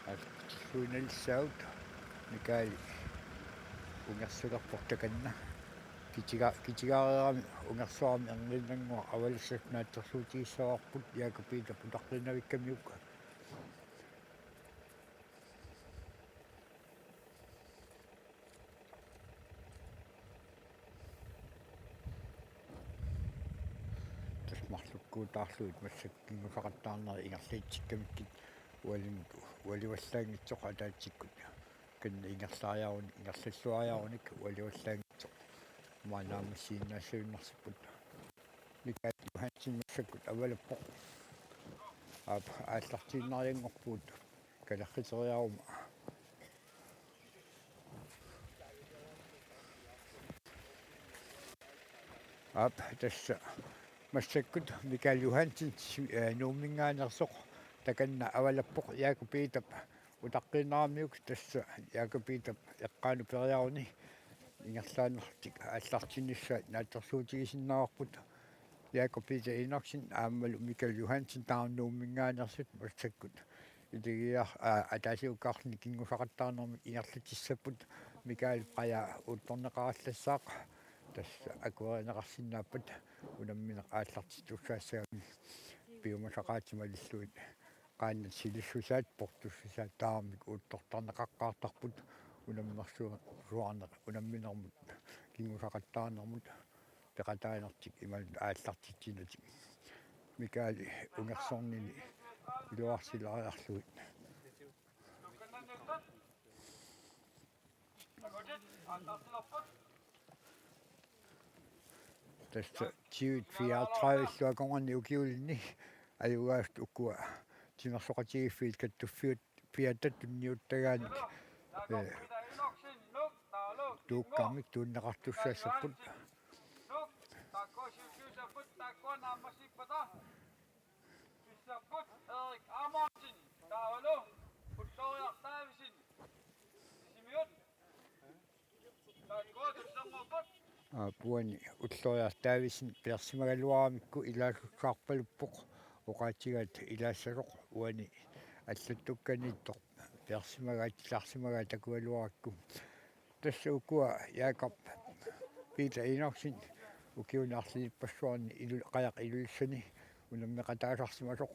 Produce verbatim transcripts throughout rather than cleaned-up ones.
Aap, tilluinnarnissaat Mikael ungersulerpoq takanna. Kitiga-, kitigaareerami ungersuarmi erniinnannguaq avalassat naatsorsuutigissavarput Jakob Peterip utaqqiinnavikkamiuk. Tassa marlukkuutaarlugit massakkut kinngusaqattaarnerit ingerlatsikkamikkit ualimut ualivallaanngitsoq ataatsikkut. Takanna ingerlariaruni, ingerlalluariarunik ualivallaanngitsoq. Maanna naammassiinnaassagunarsipput. Mikael Johansen massakkut avalappoq. Aap, aallartiinnarianngorpugut kalerriteriaruma. Aap, tassa massakkut Mikael Johansen, eh, Nuumminngaanneersoq takanna avalappoq Jakob Peterip utaqqiinnaramiuk. Tassa Jakob Peterip eqqaanut periaruni ingerlaannartik aallartinnissaat naatsorsuutigisinnaavarput. Jakob Peter Enoksen aammalu Mikael Johansen taava Nuumminngaanneersut massakkut. Itigiar-, aa, ataasiakkaarluni kinngusaqattaarnermik ingerlatissapput Mikaelip qajaa uuttorneqarallassaaq. Tassa akuerineqarsinnaappat unammineq aallartittussaassagami piumasaqaatit malillugit qaannat silissusaat, portussusaat tamarmik uuttortarneqaqqaartarput unammersu-, suarneq unamminermut kinngusaqattaarnermut peqataanertik imaluunniit aallartitsinatik. Mikaeli ungersornini iluarsilaariarlugit. Tassa tyve fireogtredive-llu akornanni ukiulinni ajugaasut ukua timersoqatigiiffiit kattuffiat piatta tunniuttagaanik, eh, tuukkarmik tuunneqartussaassapput. Aap, uani Ulloriaq Davidsen peersimagaluaramikku ilaasussaarpaluppoq, oqaatigaat ilaassasoq uani allattukkaniittoq peersimagaat, ilaarsimagaat takugaluarakku. Tassa ukua Jakob Peter Enoksen ukiuni arlalippassuarni ilu-, qajaq Ilulissani unammeqataasarsimasoq,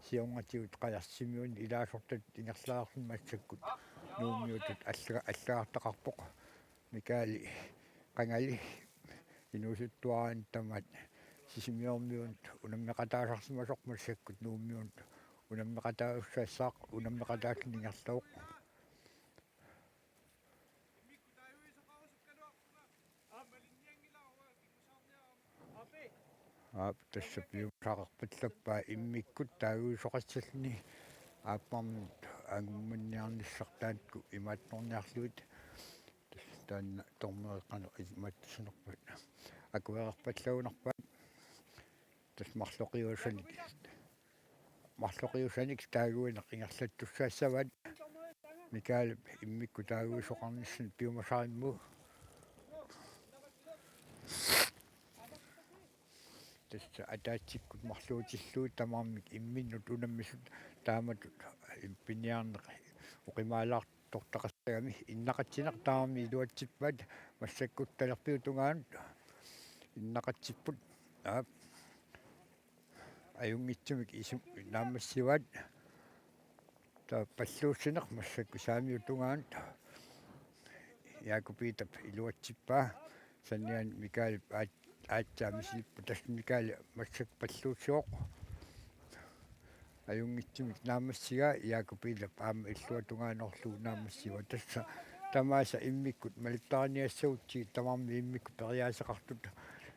siornatigut qajaq Sisimiuni ilaasortatut ingerlareerluni massakkut Nuummiutut alla-, allagartaqarpoq. Mikaeli qangali inuusuttuaraanni tamaat Sisimiormiunut unammeqataasarsimasoq massakkut Nuummiunut unammeqataassaaq, unammeqataalluni ingerlavoq. Aap, tassa piumasaqarpallappaa immikkut taaguisoqassalluni aapparmut angummanniarnissartaakku imaattorniarlugit. Tassa taanna tormereqqaneq imaattussinerpaat akuererpallagunarpaat. Tassa marloqiusanik, marloqiusanik taaguineq ingerlattussaassavaat. Mikaelip immikkut taaguisoqarnissani piumasarimmu. Tassa ataatsikkut marluutillugit tamarmik imminnut unammisut taamatut piniarneq oqimaalaartortaqassagami innaqatsineq tamarmik iluatsippaat massakkut talerpiup tungaanut innaqatsipput. Aap. Ajunngitsumik isum-, naammassivaat. Taava palluussineq massakkut saamiup tungaanut Jakob Peterip iluatsippaa. Saniani Mikaelip aat-, aatsaat misilippaa, tassa Mikael massakkut palluussivoq. Ajunngitsumik naammassigaa Jakob Peterip aamma illuatungaanorlu naammassivaa. Tassa tamaasa immikkut malittariniassagutsigit tamarmik immikkut periaaseqartut,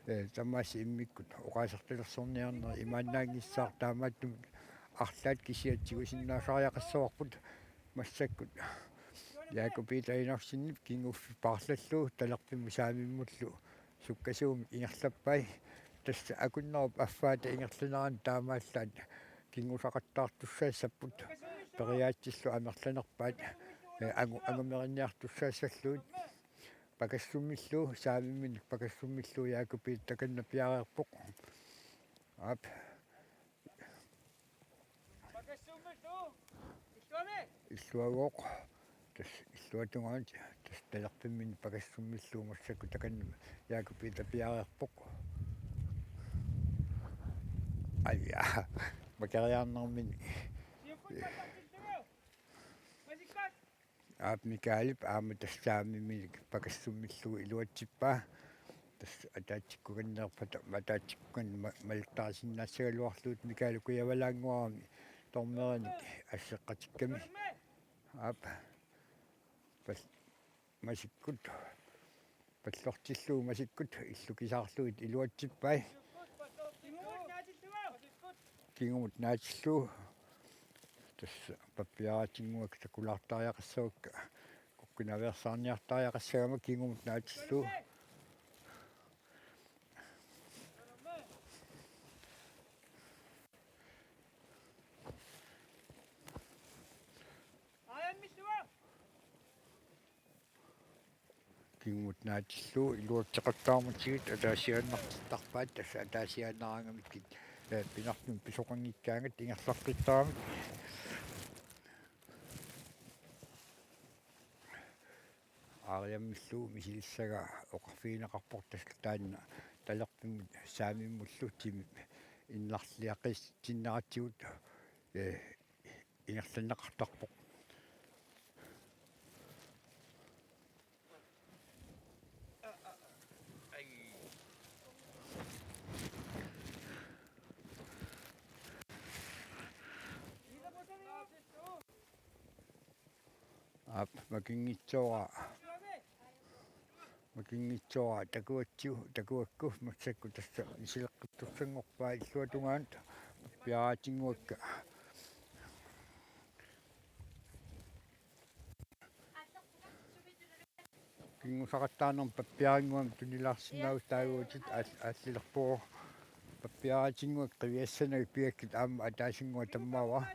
eh, tamaasa immikkut oqaasertalersorniarneq imaannaanngissaaq, taamaattumik arlaat kisiat tigusinnaasariaqassavarput. Massakkut Jakob Peter Enoksenip kinguffi paarlallugu talerpimmut saamimmullu sukkasuumik ingerlappai. Tassa akunnerup affaata ingerlanerani taamaallaat kinngusaqattaartussaassapput, periaatsillu amerlanerpaat, eh, angu-, angumeriniartussaassallugit. Pakassummillu, saamimminik pakassummillu Jakob Peter takanna piareerpoq. Aap. Illuagooq. Tassa illuatungaanut tassa talerpimminni pakassummillugu massakkut takanna Jaaku Piita piareerpoq. Aja. Makeriarnermini. Aap, Mikaelip aamma tassa saamimminik pakassummillugu iluatsippaa. Tassa ataatsikkukanneerpata, ataatsikkukanneq ma-, malittaasinnaassagaluarlugu Mikael kujavalaannguarami dommerinik asseqqatikkami. Aap. Pas-, masikkut. Pallortillugu masikkut illukisaarlugit iluatsippai. Kingumut naatillugu. Tassa pappiaraatinnguakka takulaartariaqassavakka. Kukkinaveersaarniartariaqassagama kingumut naatillugu. Kingumut naatillugu iluatseqattaarmatigit ataasiaannartittarpaat, tassa ataasiaannaraangamikkit, eh, pinartumik pisoqanngikkaangat ingerlaqqittaramik. Aariammillugu misilissagaa oqarfigineqarpoq tassa taanna talerpimmut saamimmullu timip innarliaqqissinneratsigut, eh, ingerlanneqartarpoq. Aap, makinngitsoora. Makinngitsoora takuatsiu, takuakku, massakkut tassa misileqqittussanngorpaa illuatungaanut, piaraatinnguakka. Kinngusaqattaarnermut pappiarinnguamik tunilaarsinnaavutit taaguutit aal-, aallilerpoq. Pappiaraatinnguakka qiviassanagit pigakkit aamma ataasinnguaq tammaavara.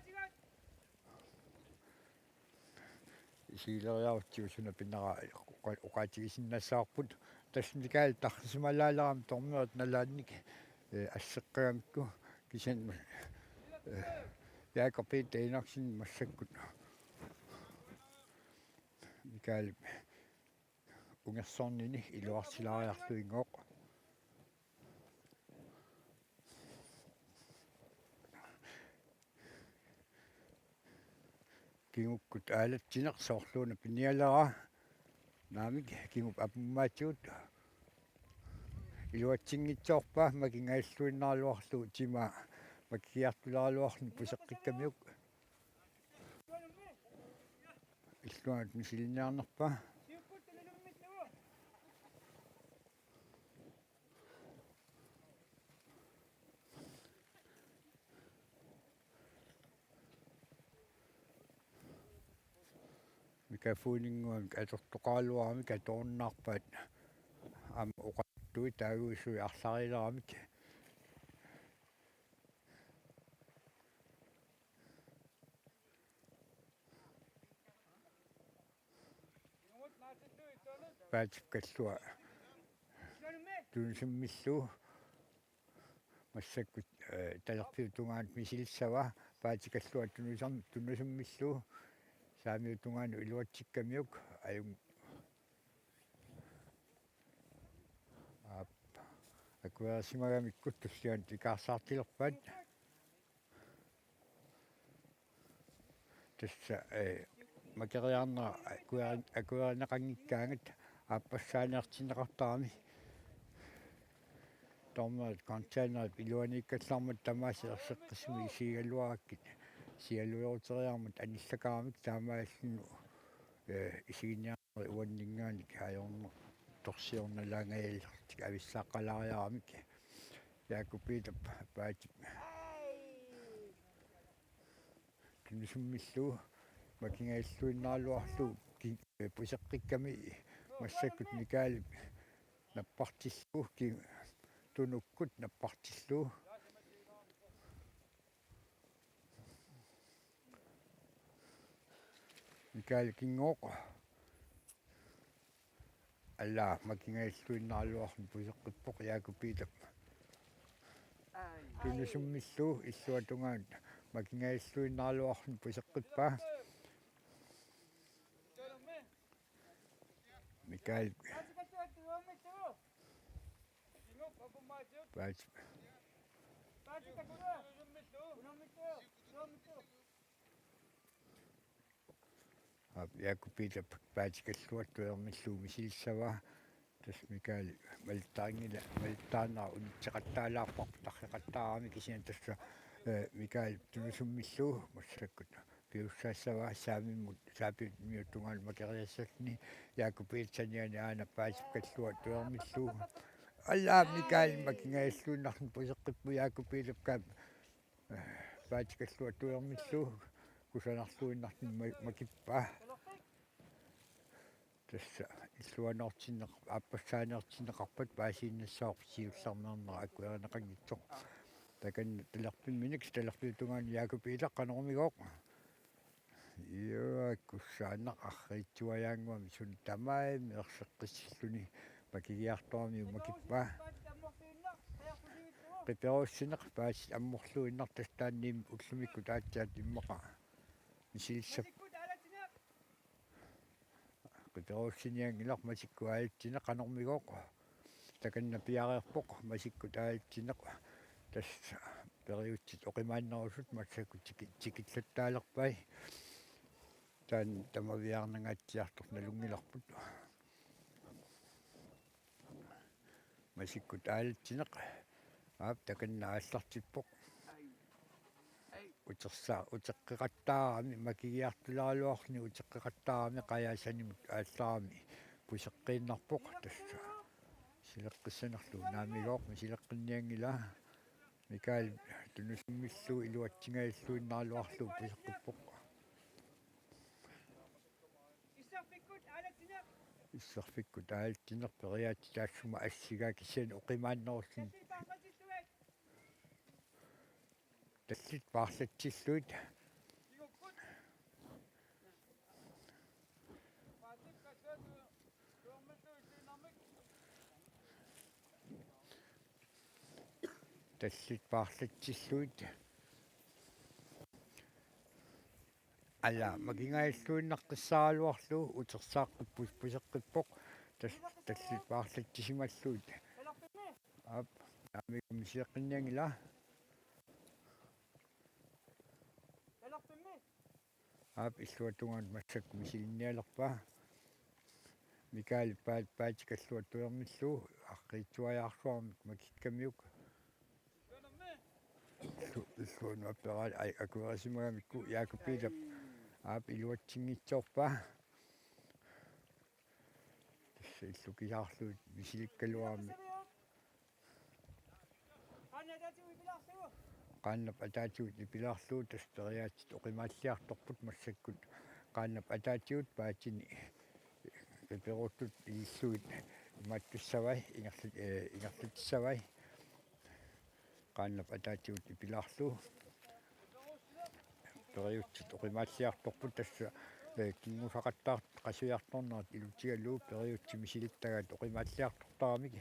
Isigileriarutsigu suna pinera oqa-, oqaatigisinnaassavarput. Tassa Mikael tarrisimalaalerami dommerit nalaannik, eh, asseqqagamikku kisianni, eh, Jakob Peter Enoksen massakkut Mikael ungersornini iluarsilaariarluinngooq. Kingukkut aalatsineq soorluuna pinialera. Naamik, kingup apummaatigut. Iluatsinngitsoorpaa makingajalluinnaraluarlugu timaa makigiartuleraluarluni puseqqikkamiuk. Illuanut misilinniarnerpaa. Mikafoninnguamik atortoqaraluaramik atorunnaarpaat aamma oqattui taaguisui arlariileramik. Paatip Kallua tunusummillugu massakkut, eh, talerpiup tungaanut misilissavaa. Paatip Kallua tunusam-, tunusummillugu saamiup tungaanut iluatsikkamiuk ajun-, aap, akuerisimagamikku tullianut ikaarsaartilerpaat. Tassa, eh, makeriarnera akueri-, akuerineqanngikkaangat aappassaaniartinneqartarami. Dommerit containerip iluaniikkallarmat tamaasa erseqqissumik isigigaluarakkit sialueruteriarmat anillakaramik taamaalilluni, eh, isiginiarneri uanninngaanniit ajornartorsiornalaangajallartik avissaaqqalaariaramik. Jakob Peter Paatip tunusummillugu makingajalluinnaraluarlugu ki-, puseqqikkami massakkut Mikaelip nappartillugu ki-, tunukkut nappartillugu. Mikael Kinngooq. Alla, makingajalluinnaraluarluni puseqqippoq Jakob Peter. Tunusummillugu illuatungaanut makingajalluinnaraluarluni puseqqippaa. Mikael. Paat. Aap, Jaaku Piitap paatikalluartuermillugu misilissavaa. Tassa Mikael malittaanngilaq, malittaanera unitseqattaalaarparput tarriqattaarami kisianni tassa, eh, Mikael tunusummillugu massakkut piussaassavaa saamimmut saapimiuttungaanut makeriassalluni Jaaku Piitap saniani aana paatikalluartuermillugu. Alla Mikael makingajalluinnarluni puseqqippoq Jaaku Piitap paatikalluartuermillugu kusanarluinnarluni ma-, makippaa. Tassa illuanoortinneq-, aappassaaneertinneqarpat paasiinnassaaq siullermeerneq akuerineqanngitsoq. Takanna talerpimminik talerpiutungaanut Jaaku Piitaq qanormigooq. Iaa, kussaannaq arriitsuajaannguami suna tamaat meerseqqissilluni makigiartoramiuk makippaa. Qiperuussineq paasit ammorluinnartut taanna ullumikkut aatsaat immaqa misilissap-, qiperuussinianngilaq masikkut aalatsineq qanormigooq. Takanna piareerpoq masikkut aalatsineq. Tassa periutsit oqimaannerusut massakkut tiki-, tikillattaalerpai. Taanna tamaviaarnangaatsiartoq nalunngilarput. Masikkut aalatsineq. Aap, takanna aallartippoq. Utersa-, uteqqeqattaarami, makigiartuleraluarluni uteqqeqattaarami qajaasanimut aallarami puseqqiinnarpoq tassa. Sileqqissanerlu naamigooq, misileqqinnianngilaa. Mikael tunusummillugu iluatsingajalluinnaraluarlugu puseqqippoq. Isserfikkut aalatsineq periaatsit taassuma assigaa kisianni oqimaannerusut. Tallit paarlatsillugit. Tallit paarlatsillugit. Alla, makingajalluinnaqqissaaraluarlugu utersaaqqippoq, puseqqippoq, tas-, tallit paarlatsisimallugit. Aap, naamik misileqqinnianngilaa. Aap, illuatungaanut massakkut misilinnialerpaa. Mikael paat-, paatikalluartuermillugu arriitsuajaarsuarmik makikkamiuk. Illu-, illuanut apperaat, ai, akuerisimagamikku Jaaku Piitap aap iluatsinngitsoorpaa. Tassa illukisaarlugit misilikkaluarami. Qaannap ataatigut ipilaarlugu tassa periaatsit oqimaalliartorput massakkut. Qaannap ataatigut paatini qiperuuttut ilillugit imaattussavai, ingerlat-, eh, ingerlatissavai. Qaannap ataatigut ipilaarlugu. Periutsit oqimaalliartorput tassa, eh, kinngusaqattaartut qasujartornerat ilutigalugu periutsit misilittagaat oqimaalliartortaramik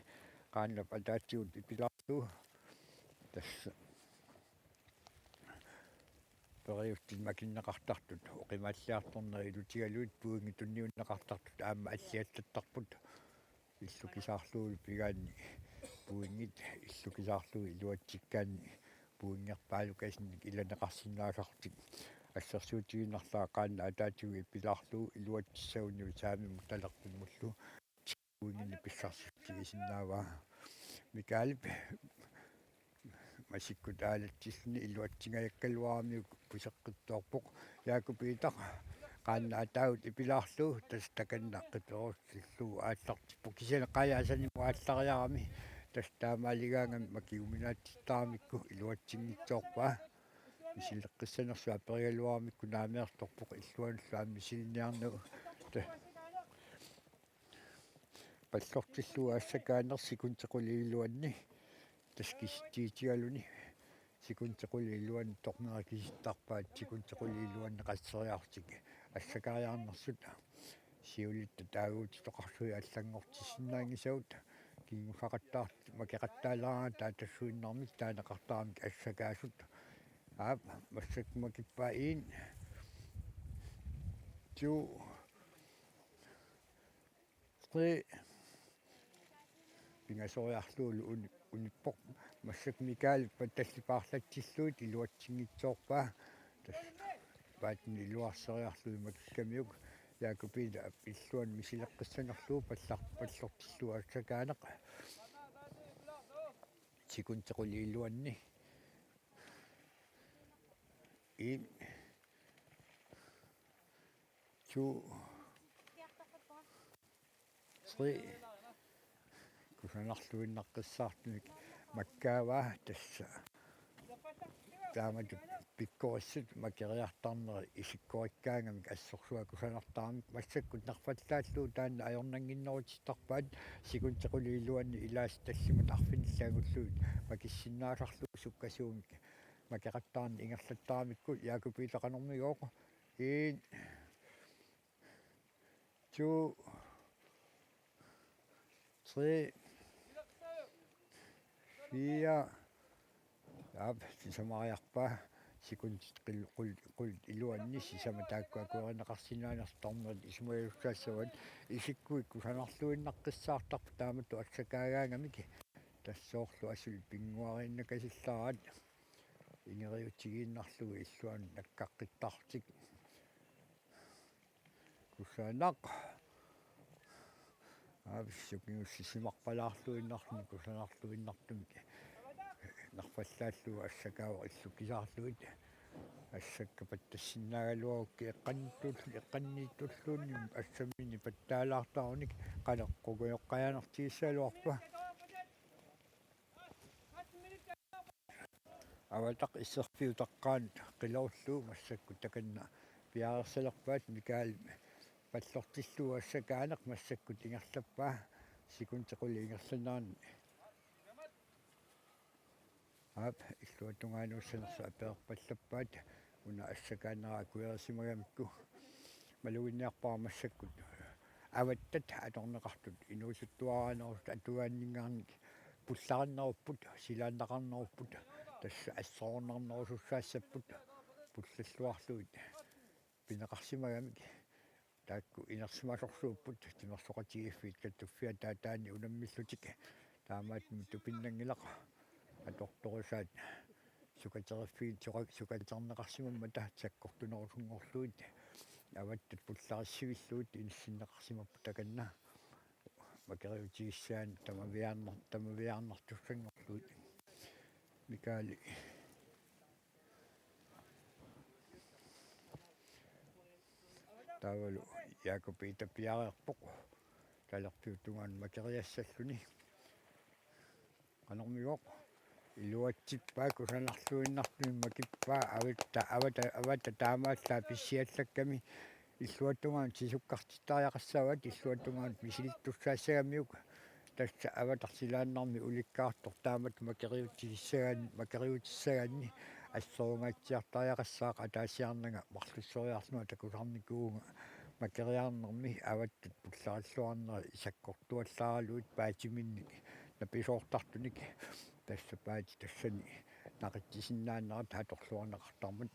qaannap ataatigut ipilaarlugu. Tassa periutsit makinneqartartut oqimaalliartornerat ilutigalugit puingit tunniunneqartartut aamma alliallattarput. Illukisaarlugu pigaanni puingit, illukisaarlugu iluatsikkaanni puingerpaalukasinnik ilaneqarsinnaasartik. Assersuutigiinnarlugu qaannap ataatigut ipilaarlugu iluatsissaguni saamimmut talerpimmullu puinginik pissarsissutigisinnaavaa. Mikaelip masikkut aalatsilluni iluatsingajakkaluaramiuk puseqqittoorpoq. Jaaku Piitaq qaannap ataagut ipilaarlugu tassa takanna qiperuussillugu aallartippoq kisianni qajaasanimut aallariarami tassa taamaaligaangami makiguminaatittaramikku iluatsinngitsoorpaa. Misileqqissanersoq aperigaluaramikku naamiartorpoq illuanullu aamma misilinniarnagu. Ta-, pallortillugu assakaaneq sekundit qulit iluanni. Tassa kisitsiitigaluni. Sekundit qulit iluanni dommeri kisittarpaa sekundit qulit iluanni qasseriarlutik assakaariarnersut. Siulitta taaguutitoqarsuit allanngortissinnaanngisagut. Kinngusaqattaartut makeqattaaleraangat taatassuinnarmik taaneqartaramik assakaasut. Aap, massakkut makippaa. En, to, tre. Pingasoriarlugu uni-, unippoq. Massakkut Mikael patallit paarlatsillugit iluatsinngitsoorpaa. Tassa paatini iluarseriarlugit makikkamiuk. Jakob Peter illuanni misileqqissanerlugu pallar-, pallortillugu assakaaneq. Sekundit qulit iluanni. En, to, tre. Kusanarluinnaqqissaartumik makkaavaa tassa. Taamatut pikkorissut makeriartarnerit isikkorikkaangamik assorsuaq kusanartaramik massakkut nerfallaallugu taanna ajornannginnerutittarpaat. Sekundit qulit iluanni ilaasa tallimat arfinillit angullugit makissinnaasarlugu sukkasuumik makeqattaarneq ingerlattaramikku. Jakob Peter qanormigooq? En, to, tre, fire. Aap, sisamariarpaa. Sekundit qil-, qul-, qulit iluanni sisamat taakku akuerineqarsinnaanersut dommeri isumagisussaassavat. Isikkuit kusanarluinnaqqissaartarput taamatut assakaagaangamik. Tassa soorlu asuli pinnguariinnakasillaaraat. Ingeriutigiinnarlugu illuanut nakkaqqittarlutik. Kusanaq. Aap, sukigussissimarpalaarluinnarluni kusanarluinnartumik nerfallaallugu assakaavoq illukkisarlugit. Assakka pattassinnaagaluarukkit eqqanniittul-, eqqanniitsulluunniit assamminik pattaalaartarunik qanoq qugujoqqajaanartigissagaluarpa. Avataq isserfiutaqqaanut qilerullugu massakkut takanna piareersalerpaat. Mikael pallortillugu assakaaneq massakkut ingerlappaa. Sekundit qulit ingerlaneranni. Aap, illuatungaanuussanersoq apeerpallappaat. Una assakaanera akuerisimagamikku. Maluginniarpara massakkut avattat atorneqartut inuusuttuaraanerusut atugaanninngaanniit pullarinnerupput, silaannaqarnerupput, tassa assorornarnerusussaassapput pullalluarlugit pineqarsimagamik. Taakku inersimasorsuupput timersoqatigiiffiit Kattuffiata ataani unammillutik. Taamaattumik tupinnanngilaq atortorisaat sukateriffiit suka-, sukaterneqarsimammata sakkortunerusunngorlugit. Avattat pullarissivillugit inissinneqarsimapput takanna makeriutigissagaanni tamaviaarnar-, tamaviaarnartussanngorlugit. Mikael. Taavalu Jakob Peter piareerpoq talerpiup tungaanut makeriassalluni. Qanormigooq? Iluatsippaa, kusanarluinnartumik makippaa, avatta, avatta, avatta taamaallaat pissiallakkami illuatungaanut sisukkartittariaqassaavat, illuatungaanut misilittussaassagamiuk. Tassa avataq silaannarmik ulikkaartoq taamatut makeriutissagaan-, makeriutissagaanni assorungaatsiartariaqassaaq. Ataasiarnanga marlussoriarlunga takusarnikuuvunga makeriarnermi avattat pullarilluarnerit sakkortuallaaralugit paatiminnik napisoortartunik. Tassa paati tassani naqitsisinnaanera atorluarneqartarmat.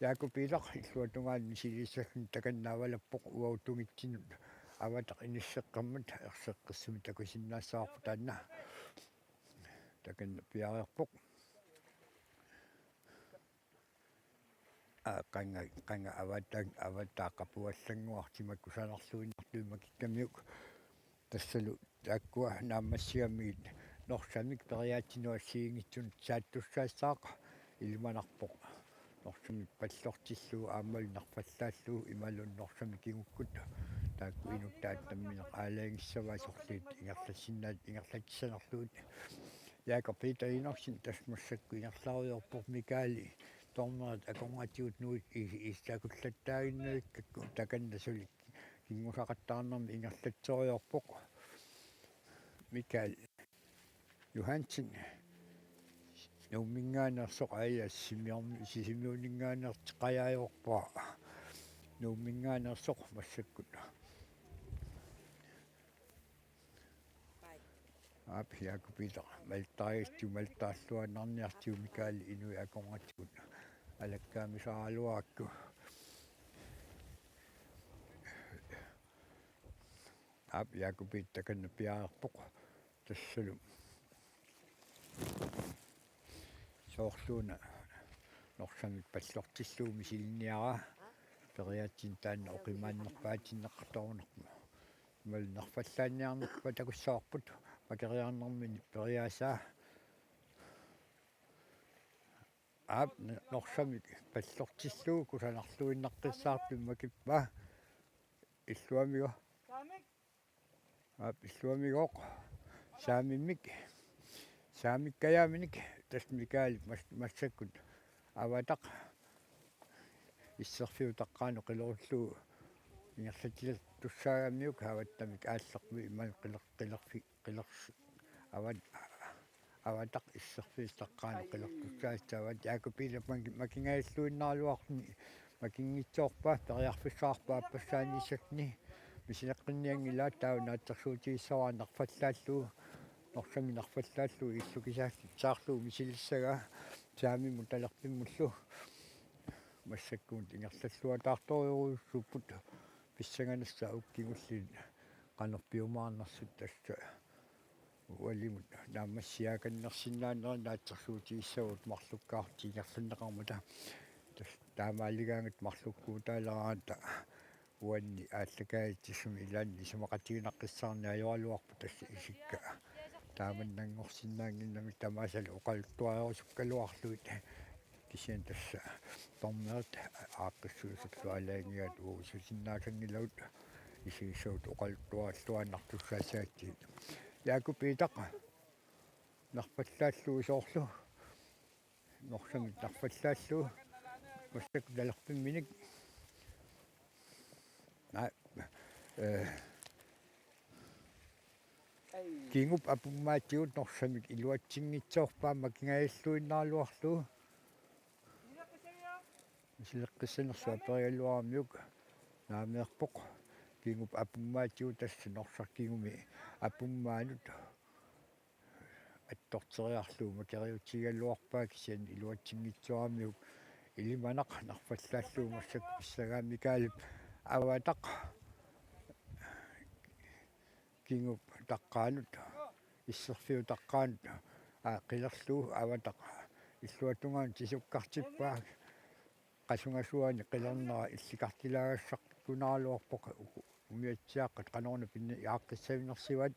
Jakob Peter illuatungaanut misiliissalluni takanna avalappoq uagut tungitsinut avataq inisseqqammat erseqqissumik takusinnaassavarput taanna. Takanna piareerpoq. Aa, qanga, qanga avataa, avataa qapuallannguartima kusanarluinnartumik makikkamiuk. Tassalu taakkua naammassigamigit norsamik periaatsinut assigiinngitsunut saattussaassaaq. Ilimanarpoq norsamik pallortillugu aammalu nerfallaallugu imaluunniit norsamik kingukkut. Taakku inuttaat nammineq aalajangissavaat sorliit ingerlassinnaat ingerlatissanerlugit. Jakob Peter Enoksen tassa massakkut ingerlarujoorpoq Mikaeli dommerit akornatigut nuit i-, i-, takullattaaginnavikkakku takanna suli kinngusaqattaarnermik ingerlatserujoorpoq. Mikael Johansen Nuumminngaanneersoq, aja Sisimiormi-, Sisimiuninngaanneersoq, qajaajoorpaa Nuumminngaanneersoq massakkut. Aap, Jaaku Piitaq malittarigatsigu malittaalluinnarniartigu Mikael inuit akornatigut alakkaamisaraluarakku. Aap, Jaaku Piitaq takanna piareerpoq. Tassalu soorluuna Norsamik pallortillugu misilinniaraa, periaatsinik taanna oqimaannerpaatinneqartorunarpoq. Imaluunniit nerfallaanniarnerpaa takussavarput, makeriarnermini periaasaa. Aap, Norsamik pallortillugu kusanarluinnaqqissaartumik makippaa. Illuamigo. Aap, illuamigooq. Saamimmik. Saamikkajaaminik tassa Mikaelip mas-, massakkut Avataq isserfiutaqqaanut qilerullugu ingerlatilertussaagamiuk Avattamik aallermi imaluunniit qiler-, qilerfi-, qilers-, Avat-, Avataq isserfiutaqqaanut qilertussaassaavat. Jaaku Piitaq maki-, makingajalluinnaraluarluni makinngitsoorpaa, periarfissaqarpoq aappassaaniissaani misileqqinnianngilaat. Taava naatsorsuutigissavara nerfallaallugu, Norsamik nerfallaallugu illukisaassaarlugu misilissagaa saamimmut talerpimmullu. Massakkumut ingerlalluataartorujussuupput pissanganassaat uku kingulliit qanoq piumaarnersut. Tassa ualimut naammassiaakannersinnaanerit naatsorsuutigissavagut marlukkaartut ingerlanneqarmata. Tassa taamaaligaangatta marlukkuutaaleraangata uanni aallakaatitsisumi ilaanni isumaqatiginaqqissaarneq ajoraluarpoq, tassa isikka taamannanngorsinnaannginnamik tamaasalu oqaluttuarerusukkaluarlugit. Kisianni tassa dommerit aaqqissuisullu aalajangigaat uagut isusinnaasanngilagut isigisavut oqaluttuarilluinnartussaassagatsigu. Jaaku Piitaq nerfallaallugu soorlu. Norsamik nerfallaallugu. Massakkut talerpimminik. Naa, eh, kingup apummaatigut Norsamik iluatsinngitsoorpaa makingajalluinnaraluarlugu. Misileqqissanersoq aperigaluaramiuk naameerpoq. Kingup apummaatigut tassa Norsaq kingumi apummaanut attorteriarlugu makeriutigigaluarpaa, kisianni iluatsinngitsooramiuk Ilimanaq nerfallaallugu massakkut pissagaa Mikaelip Avataq kingup taqqaanut, isserfiutaqqaanut, aa, qilerlugu Avataq illuatungaanut tisukkartippaa. Qasungasuani qilernera illikartilaagassartunaraluarpoq, uku umiatsiaaqqat qanoruna pinni aaqqissavinersivat.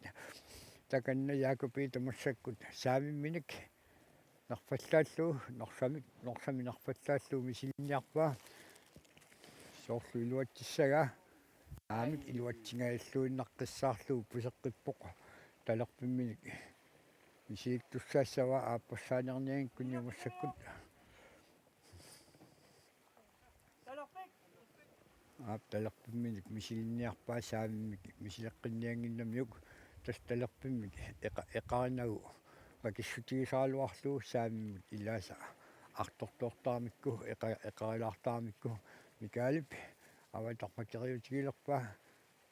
Takanna Jaaku Piitaq massakkut saamimminik nerfallaallugu, Norsamik, Norsamik nerfallaallugu misilinniarpaa. Soorlu iluatsissagaa. Aamik iluatsingajalluinnaqqissaarlugu puseqqippoq talerpimminik. Misilittussaassavaa aappassaanernianngikkunni massakkut. Aap, talerpimminik misilinniarpaa saamimmik misileqqinniannginnamiuk. Tassa talerpimmik eqa-, eqarinagu makissutigisaraluarlugu saamimmut ilaasa artortoortaramikku, eqa-, eqarilaartaramikku Mikaelip Avataq makeriutigilerpaa.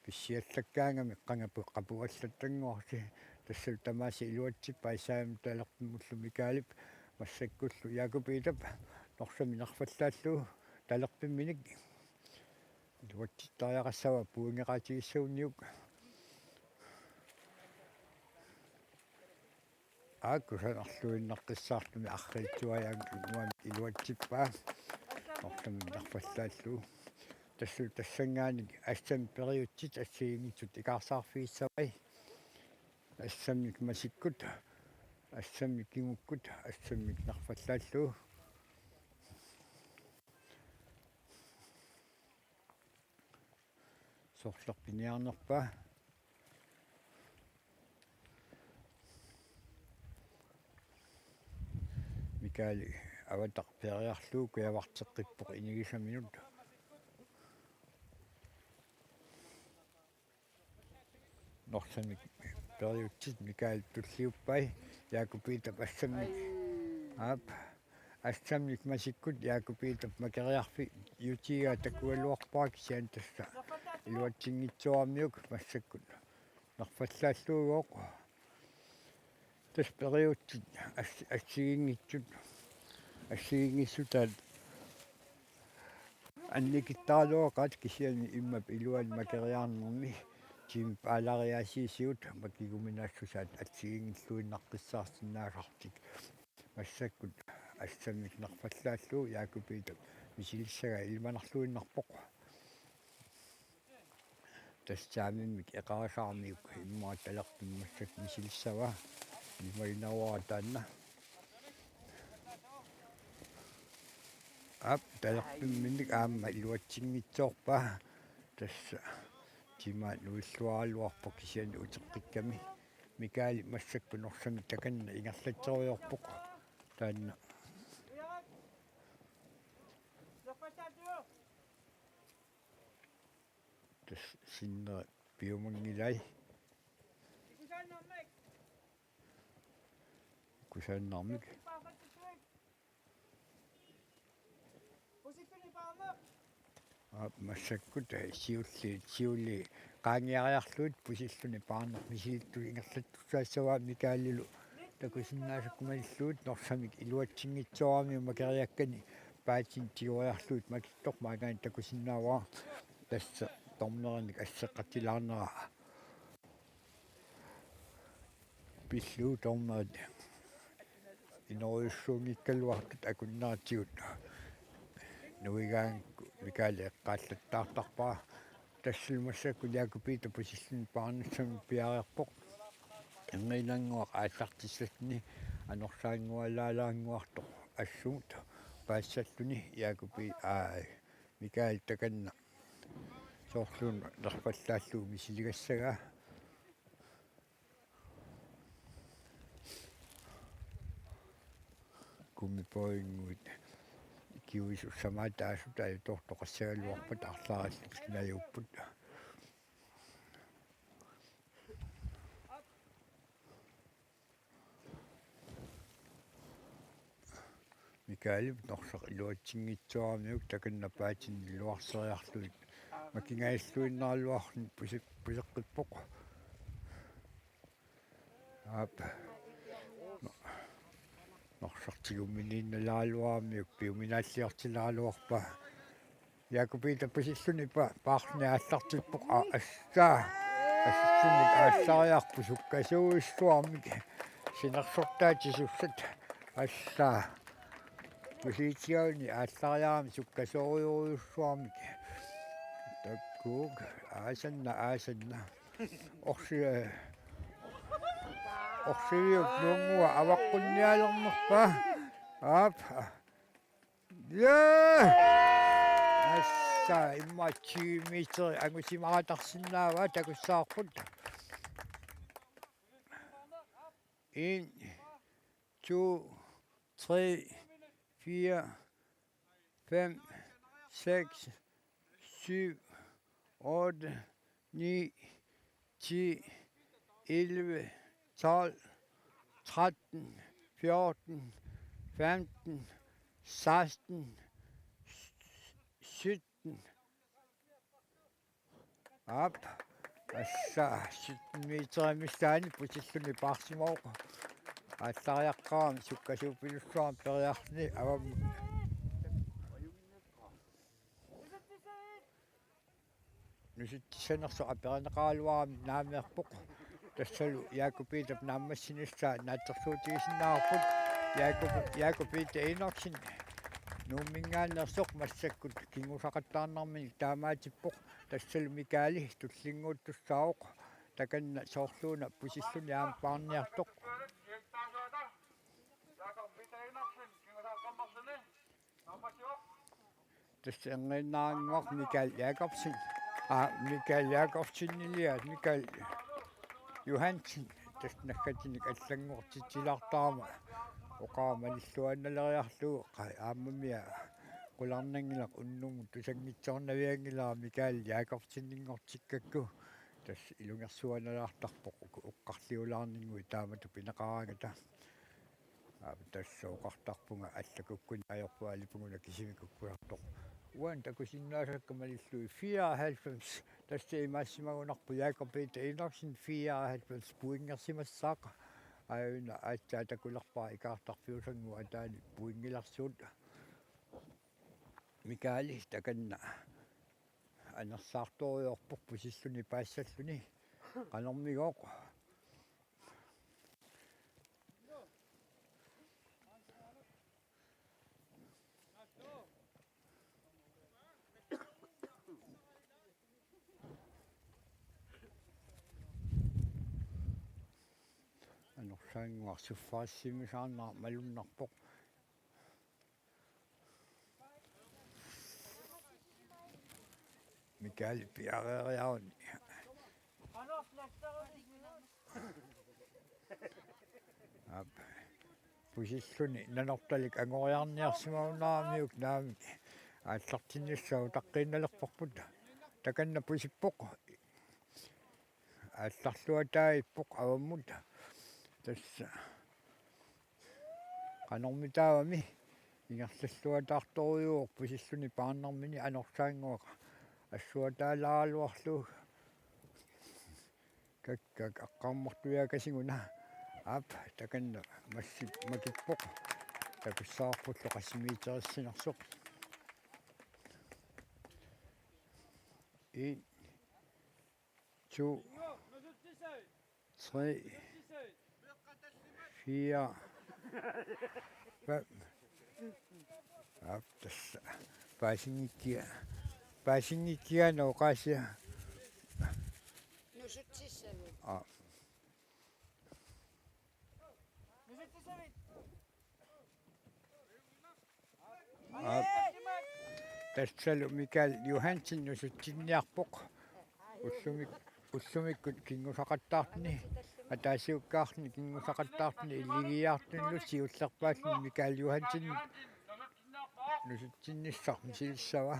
Pissiallakkaangamik qanga pu-, qapugallattannguarsi. Tassalu tamaasa iluatsippai saamimmut talerpimmullu Mikaelip massakkullu Jaaku Piitap Norsamik nerfallaallugu talerpimminik. Iluatsittariaqassavaa pointeqaatigissaguniuk. Aap, kusanarluinnaqqissaartumik arriitsuajaanngilaq, uanga iluatsippaa Norsamik nerfallaallugu. Tassalu tassanngaanniit assammik periutsit assigiinngitsut ikaarsaarfigissavai. Assammik masikkut, assammik kingukkut, assammik nerfallaallugu. Sorleq piniarnerpaa. Mikael Avataq peeriarlugu kujavarteqqippoq inigisaminut. Norsamik periutsit Mikael tulliuppai, Jaaku Piitap assammik. Aap. Assammik masikkut Jaaku Piitap makeriarfiutigigaa takugaluarpara, kisianni tassa iluatsinngitsooramiuk massakkut nerfallaalluugooq. Tassa periutsit ass-, assigiinngitsut, assigiinngissutaat annikittaraluaqaat kisianni immap iluani makeriarnermi tiimip aalariaasiisigut makiguminaassusaat assigiinngilluinnaqqissaarsinnaasartik. Massakkut assammik nerfallaallugu Jakob Peter misilissagaa ilimanarluinnarpoq. Tassa saamimmik eqaasarmiuk immaqa talerpimmi massakkut misilissavaa. Ilimaginnaruara taanna. Aap, talerpimminnik aamma iluatsinngitsoorpaa. Tassa timaa nuilluaraluarpoq kisianni uteqqikkami. Mikael massakkut norsami takanna ingerlatserujoorpoq. Taanna. Tassa sinneri piumanngilai. Kusaannarmik. Aap, massakkut siulliit, siulliit qaangiariarlugit pusilluni paarneq misilittut ingerlattussaassavaa Mikaelilu takusinnaasakka malillugit norsamik iluatsinngitsooramiuk makeriakkani paatini tigoriarlugit makittoq maanngaanniit takusinnaavara tassa dommerinik asseqqatilaarnera. Pillugu dommerit inorujussuunngikkaluartut akunneratigut nuigaangakku Mikael eqqaallattaartarpara. Tassalu massakkut Jakob Peter pusilluni paarnissamut piareerpoq. Erniinnannguaq aallartissassani anorsaanngualaalaannguartoq assumut paassalluni Jakob Pe-, aa, Mikael takanna soorluuna nerfallaallugu misiligassagaa. Gummibådinguit ikiuisussamaat taasut ajutoortoqassagaluarpat arlaarillugit najuupput. Mikaelip norsaq iluatsinngitsooramiuk takanna paatini iluarseriarlugit makingajalluinnaraluarluni puse-, puseqqippoq. Aap. No-, norsaq tigumminiinnalaaraluaramiuk piuminaalliortinaraluarpaa. Jakob Peter pusilluni pa-, paarluni aallartippoq. Aa, assaa. Assumut aallariarput sukkasuujussuarmik. Sinersortaatisussat. Assaa. Pusiitsigavani aallariarami sukkasuujussuarmik. Takkuuk. Aasanna, aasanna. Orsi-, orsiviup nuunngua avaqqunnialernerpaa. Aap. Ja! Assa, immaqa tyve meter angusimaqatarsinnaavaa takussavarput. En, to, tre, fire, fem, seks, syv, otte, ni, ti, elleve, tolv, tretten, fjorten, femten, seksten, sytten. Aap. Assa, sytten meter missaani pusilluni paarsimavoq. Aallariaqqaarami sukkasuupilussuarmik periarluni avammut. Nusitsissanersoq aperineqaraluarami naammeerpoq. Tassalu Jakob Peterip naammassinissaa naatsorsuutigisinnaavarput. Jakob, Jakob Peter Enoksen Nuumminngaanneersoq massakkut kingusaqattaarnermini taamaatippoq. Tassalu Mikaeli tullinnguuttussaavoq. Takanna soorluuna pusilluni aamma paarniartoq. Tassa erniinnarannguaq Mikael Jakobsen. Aa, Mikael Jakobseniliaa, Mikael Johansen. Tassa naggatinik allanngortitsilaartarama. Oqarama malilluinnaleriarlugu, qa-, aammamia qularnanngilaq unnummut tusanngitsoornavianngilara Mikael Jakobseninngortikkakku. Tassa ilungersuanalaartarpoq uku oqarliulaarninngui taamatut pineqaraangata. Aap, tassa oqartarpunga allakukkuni ajorpunga alippunguna kisimik kukkusartoq. Uani takusinnaasakka malillugit fireoghalvfems, tassa imaassinnagunarpoq Jakob Peter Enoksen fireoghalvfems pointersimassaaq. Aajuna aatsaat takulerpara ikaartarfiusannguaq ataani puinngilarsuut. Mikaali takanna anersaartorujoorpoq pusilluni paassalluni. Qanormigooq. Anorsaannguaq suffaassimmisaarnera malunnarpoq. Mikael piareeriaruni. Aap. Pusilluni Nanortalik angoriarniarsimavunnaaramiuk naamik aallartinnissaa utaqqiinnalerparput. Takanna pusippoq. Aallarluataappoq avammut. Tassa. Qanormitaavami ingerlalluataartorujuuvoq pusilluni paarnermini anorsaannguaq assuataalaaraluarlugu. Kakkak aqqarmartujaakasiguna. Aap, takanna massi makippoq. Takussavarpullu qassimiiterissinersoq. En, to, tre, fire, fem. Aap, tassa. Paasinngikkiga. Paasinngikkiga nooqaasia. Nusutsissavit. Aap. Aap. Tassalu Mikael Johansen nusutsinniarpoq. Ullumik-, ullumikkut kinngusaqattaartuni. Ataasiakkaarluni kinngusaqattaartuni illigiiaartunilu siullerpaalluni Mikael Johansen nusutsinnissaq misilissava.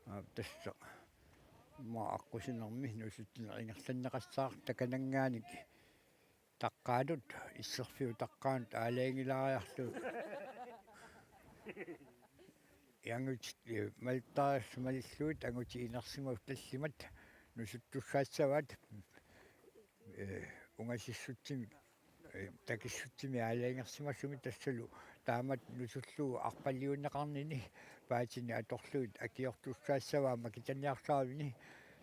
Aap, tassa. Immaqa aqqusinermi nusutsinneq ingerlanneqassaaq takananngaanniit taqqaanut, isserfiup taqqaanut aalajangilaariarlugu. Angutit, eh, malittariassat malillugit angutit inersimasut tallimat nusuttussaassavaat, eh, ungasissutsimik, eh, takissutsimik aalajangersimasumik tassalu taamatut nusullugu arpaliunneqarnini paatini atorlugit akiortussaassavaa makitaniarsaavini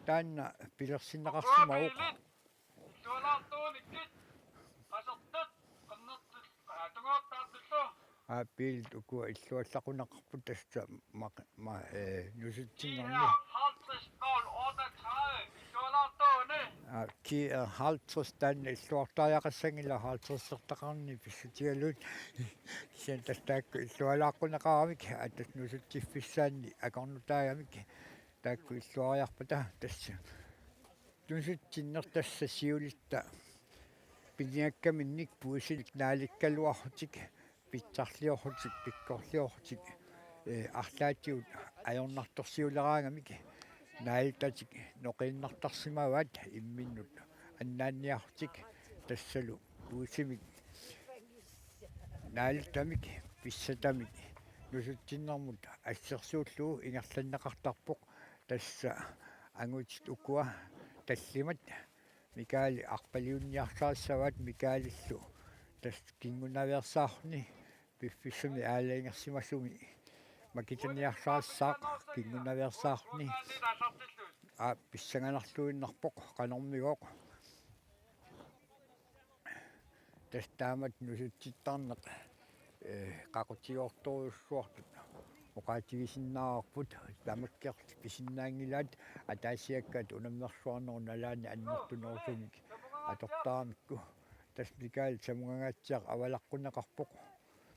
taanna pilersinneqarsimavoq. Illualaartuunikkit qasertut qernertut, aa, tungaartaartullu. Aap, biilit ukua illuallaquneqarput tassa ma-, ma-, ee, nusutsinnermi. G R halvtreds nul otteogtredive, illualaartuuni. Aap, G R halvtreds taanna illuartariaqassanngilaq halvtredsertaqarnini pissutigalugit. Kisianni tassa taakku illualaaqquneqaramik, aatsaat nusutsiffissaanni akornutaagamik. Taakku illuariarpata tassa. Nusutsinneq tassa siulitta piniakkaminnik puisilik naalikkaluarlutik, pitsarliorlutik, pikkorliorlutik, ee, arlaatigut ajornartorsiuleraangamik naalitatik noqiinnartarsimavaat imminnut annaanniarlutik tassalu puisimik naalitamik pissatamik nusutsinnermut assersuullugu ingerlanneqartarpoq. Tassa angutit ukua tallimat Mikaeli arpaliunniarsarissavaat Mikaelillu tassa kingunaveersaarluni piffissami aalajangersimasumi makitaniarsarissaaq kingunaveersaarluni. Aap, pissanganarluinnarpoq qanormigooq. Tassa taamatut nusutsittarneq, ee, qaqutigoortorujussuartut oqaatigisinnaavarput, tamakkerlutik pisinnaanngilaat ataasiakkaat unammersuarnerup nalaani annertunerusumik atortaramikku. Tassa Mikael samungangaatsiaq avalaqquneqarpoq.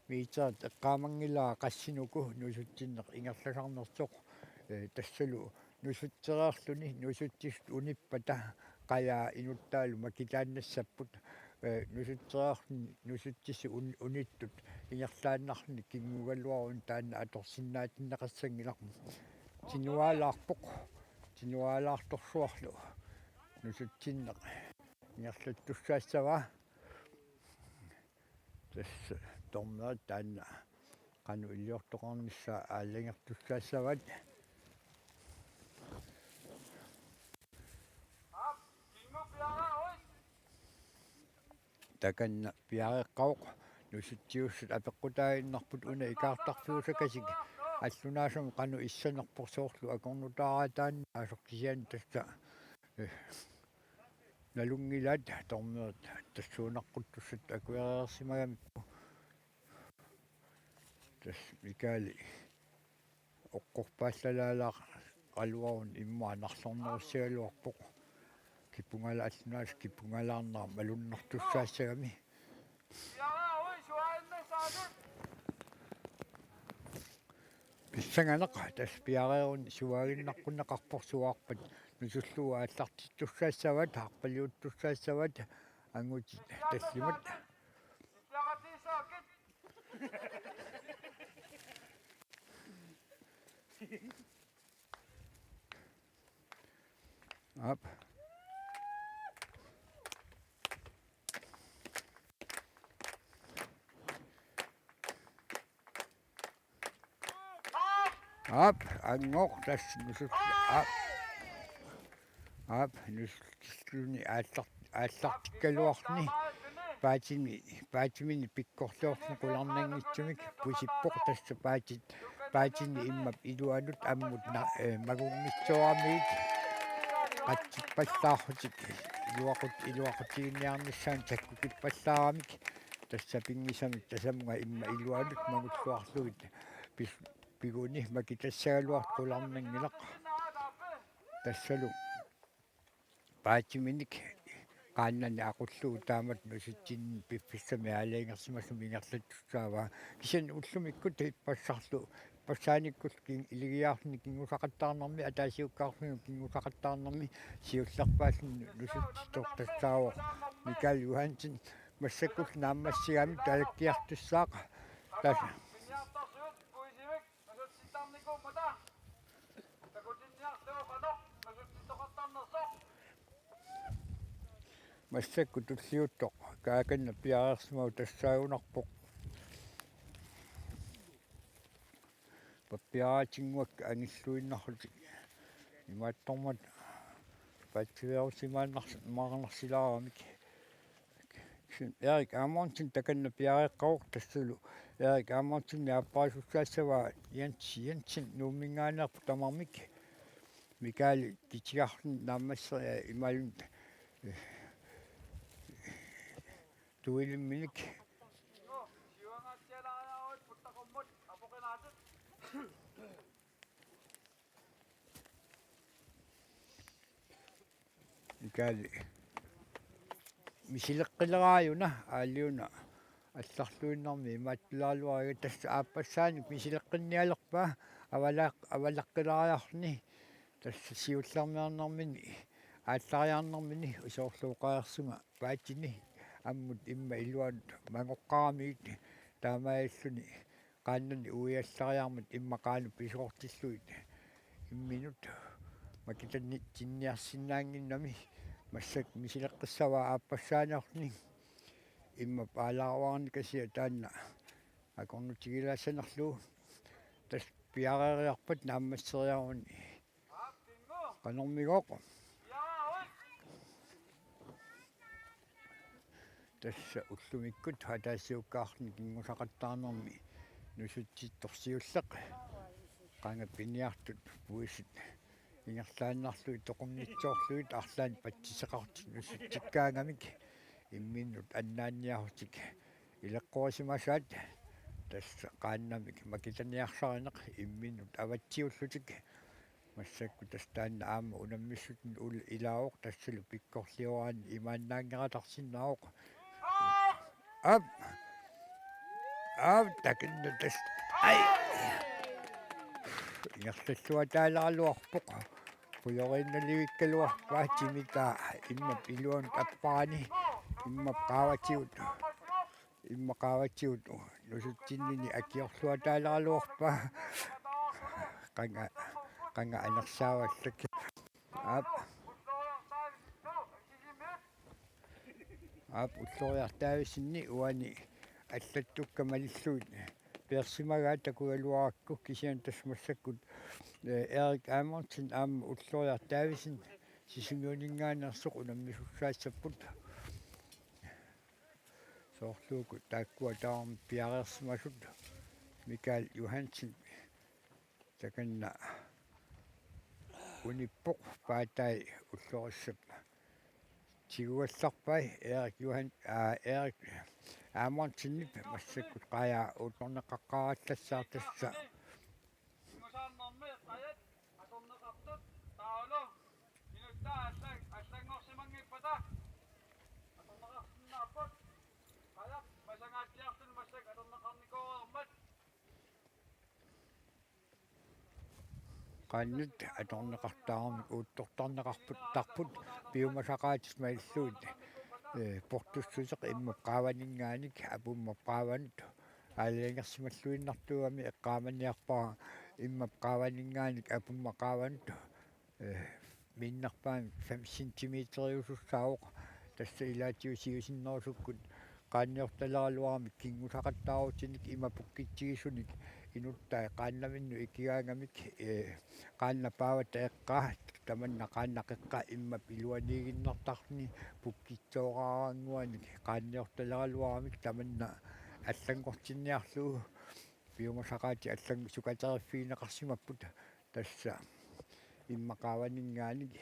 Meterit eqqaamanngilaa qassinut uku nusutsinneq ingerlasarnersoq, ee, tassalu nusutsereerluni nusutsisut unippata qajaa inuttaalu makitaannassapput, ee, nusutsereerluni nusutsisut un-, unittut ingerlaannarluni kinngugaluaruni taanna atorsinnaatinneqassanngilaq. Tinuaalaarpoq, tinuaalaartorsuarlu nusutsinneq ingerlattussaassavaa. Tassa dommerit taanna qanoq iliortoqarnissaa aalajangertussaassavaat. takanna piareeqqavoq. Nusutsiussat apeqqutaaginnarput una ikaartarfiusakasik allunaasumik qanoq issanerpoq, soorlu akornutaaraat taanna asoqkisian tassa, eh, nalunngilaat, dommeri tassuunaqquttussat akuereersimagamikku. Tassa Mikaeli oqqorpaallalaalaaqaluaruni immaqa narlornerussagaluarpoq. Kipungala-, allunaasaq kipungalaarnera malunnartussaassagami. Pissanganaq tassa piareeruni suaaginnaqquneqarpoq, suaarpat nusullugu aallartittussaassavat, harpaliuttussaassavat angutit tallimat. Aap. Aap, angoq tassa nusut-, aap. Aap, nusutsilluni aallar-, aallartikkaluarluni paatimi, paatimini pikkorliorluni qularnanngitsumik pusippoq, tassa paatit, paatini immap iluanut ammut na-, eh, magunngitsooramigit qatsippallaarlutik iluaqut-, iluaqutiginiarnissaanut sakkukippallaaramik, tassa pinngisamik tasamunga imma iluanut mangulluarlugit pis-, piguni makitassagaluartoq qularnanngilaq. Tassalu paatiminik qaannani aqullugu taamatut nusutsinni piffissami aalajangersimasumi ingerlattussaavaa. Kisianni ullumikkut ippassarlu, ippassaanikkut kin-, iligiarluni kinngusaqattaarnermi, ataasiakkaarluni kinngusaqattaarnermi siullerpaalluni nusutsittortassaavoq Mikael Johansen. Massakkut naammassigamik talakkiartussaaq. Tas- Massakkut tulliuttoq kaakanna piareersimavoq tassaagunarpoq. Pappiaraatinnguakka angilluinnarlutik imaattormat paatsiveerusimaannars-, maarnarsilaaramik. Erik Amundsen takanna piareeqqavoq, tassalu Erik Amundsen aappariisussaassavaa Jens Jensen Nuumminngaanneerpoq tamarmik. Mikael kitigarluni naammasseriaa imaluunniit, eh, tuilimminik. Mikael misileqqileraajuna aaliuna allarluinnarmi imaattulaaraluariga, tassa aappassaanik misileqqinnialerpaa avalaq-, avalaqqilaariarluni, tassa siullermeernermini aallariarnermini soorlu oqareersunga paatini ammut imma iluanut mangoqqaramigit taamaalilluni qaannani uiallariarmat imma qaanut pisoortillugit imminut makitanitsinniarsinnaannginnami. Massakkut misileqqissavaa aappassaanerni immap aalaaruarnikasia taanna akornutigilaassanerlugu. Tassa piareeriarpat naammasseriaruni qanormigooq. Tassa ullumikkut ataasiakkaarluni kinngusaqattaarnermi nusutsittorsiulleq. Qanga piniartut puisit ingerlaannarlugit toqunnitsoorlugit arlaannik patsisaqartut nusutsikkaangamik imminnut annaanniarlutik ileqqorisimasaat, tassa qaannamik makitaniarsarineq imminnut avatsiullutik. Massakkut tassa taanna aamma unammissutini ul-, ilaavoq, tassalu pikkorlioraanni imaannaanngeratarsinnaavoq. Aap. Aap, takanna tassa. Ai. Ingerlalluataaleraluarpoq. Pujoriinnalivikkaluarpaa timitaa immap iluanut apparani. Immap qaavatigut. Imma qaavatigut nusutsinnini akiorluataaleraluarpaa. Qanga, qanga anersaavallak. Aap. Aap, Ulloriaq Davidsenip uani allattukka malillugit peersimagaat takugaluarakku, kisianni tassa massakkut, eh, Erik Amundsen aamma Ulloriaq Davidsen Sisimiuninngaanneersoq unammisussaassapput. Soorluuku taakkua tamarmik piareersimasut. Mikael Johansen takanna unippoq, paatai ullorissap tiguallarpai. Erik Johan-, aa, Erik Amundsenip massakkut qajaa uuttorneqaqqaarallassaaq tassa. Kingusaannarmi qajat atorneqartut taavalu minuttaa allan-, allanngorsimanngippata atorneqarsinnaapput. Qajaq masangaatsiarluni massakkut atorneqarnikuugaluarmat. Qaannat atorneqartaramik uuttortarneqarput, tarput piumasaqaatit malillugit, ee, portussuseq immap qaavaninngaanniit apummap qaavanut aalajangersimalluinnartuugami. Eqqaamaniarpara immap qaavaninngaanniit apummap qaavanut, ee, minnerpaamik fem centimeteriusussaavoq. Tassa ilaatigut siusinnerusukkut qaanniortaleraluaramik kinngusaqattaarutinik ima pukkitsigisunik inuttai qaannaminnut ikigaangamik, ee, qaannap paavata eqqaa, tamanna qaannap eqqaa immap iluaniiginnartarluni pukkitsooraarannguanik qaanniortaleraluaramik tamanna allanngortinniarlugu. Piumasaqaatit allanngortut sukateriffigineqarsimapput, tassa immap qaavaninngaanniit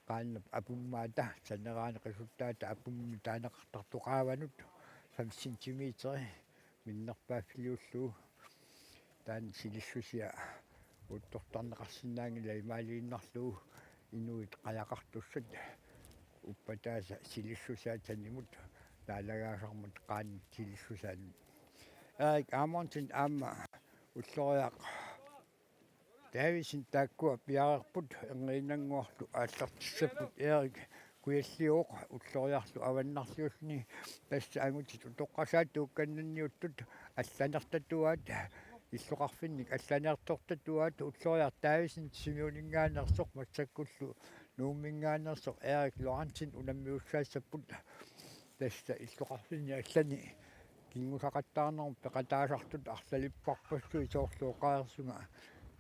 qaannap apummaata, saneraani qisuttaata apummi taaneqartartoq qaavanut fem centimeteri minnerpaaffiliullugu. Taanna silissusia uuttortarneqarsinnaanngilaq imaaliinnarlugu inuit qajaqartussat uppataasa silissusaat sanimut naalagaasarmat qaannat silissusaannut. Erik Amundsen aamma Ulloriaq Davidsen taakkua piareerput, erniinnannguarlu aallartissapput. Erik Kujalliuvoq ulloriarlu avannarliulluni, tassa angutit utoqqasaat tuukkannanniuttut allanertatuaat, illoqarfinnik allanertortatuaat. Ulloriaq Davidsen Sisimiuninngaanneersoq massakkullu Nuumminngaanneersoq Erik Lorentzen unammiussaassapput. Tassa illoqarfinni allani kinngusaqattaarnermut peqataasartut arlalipparpassuit, soorlu oqareersunga,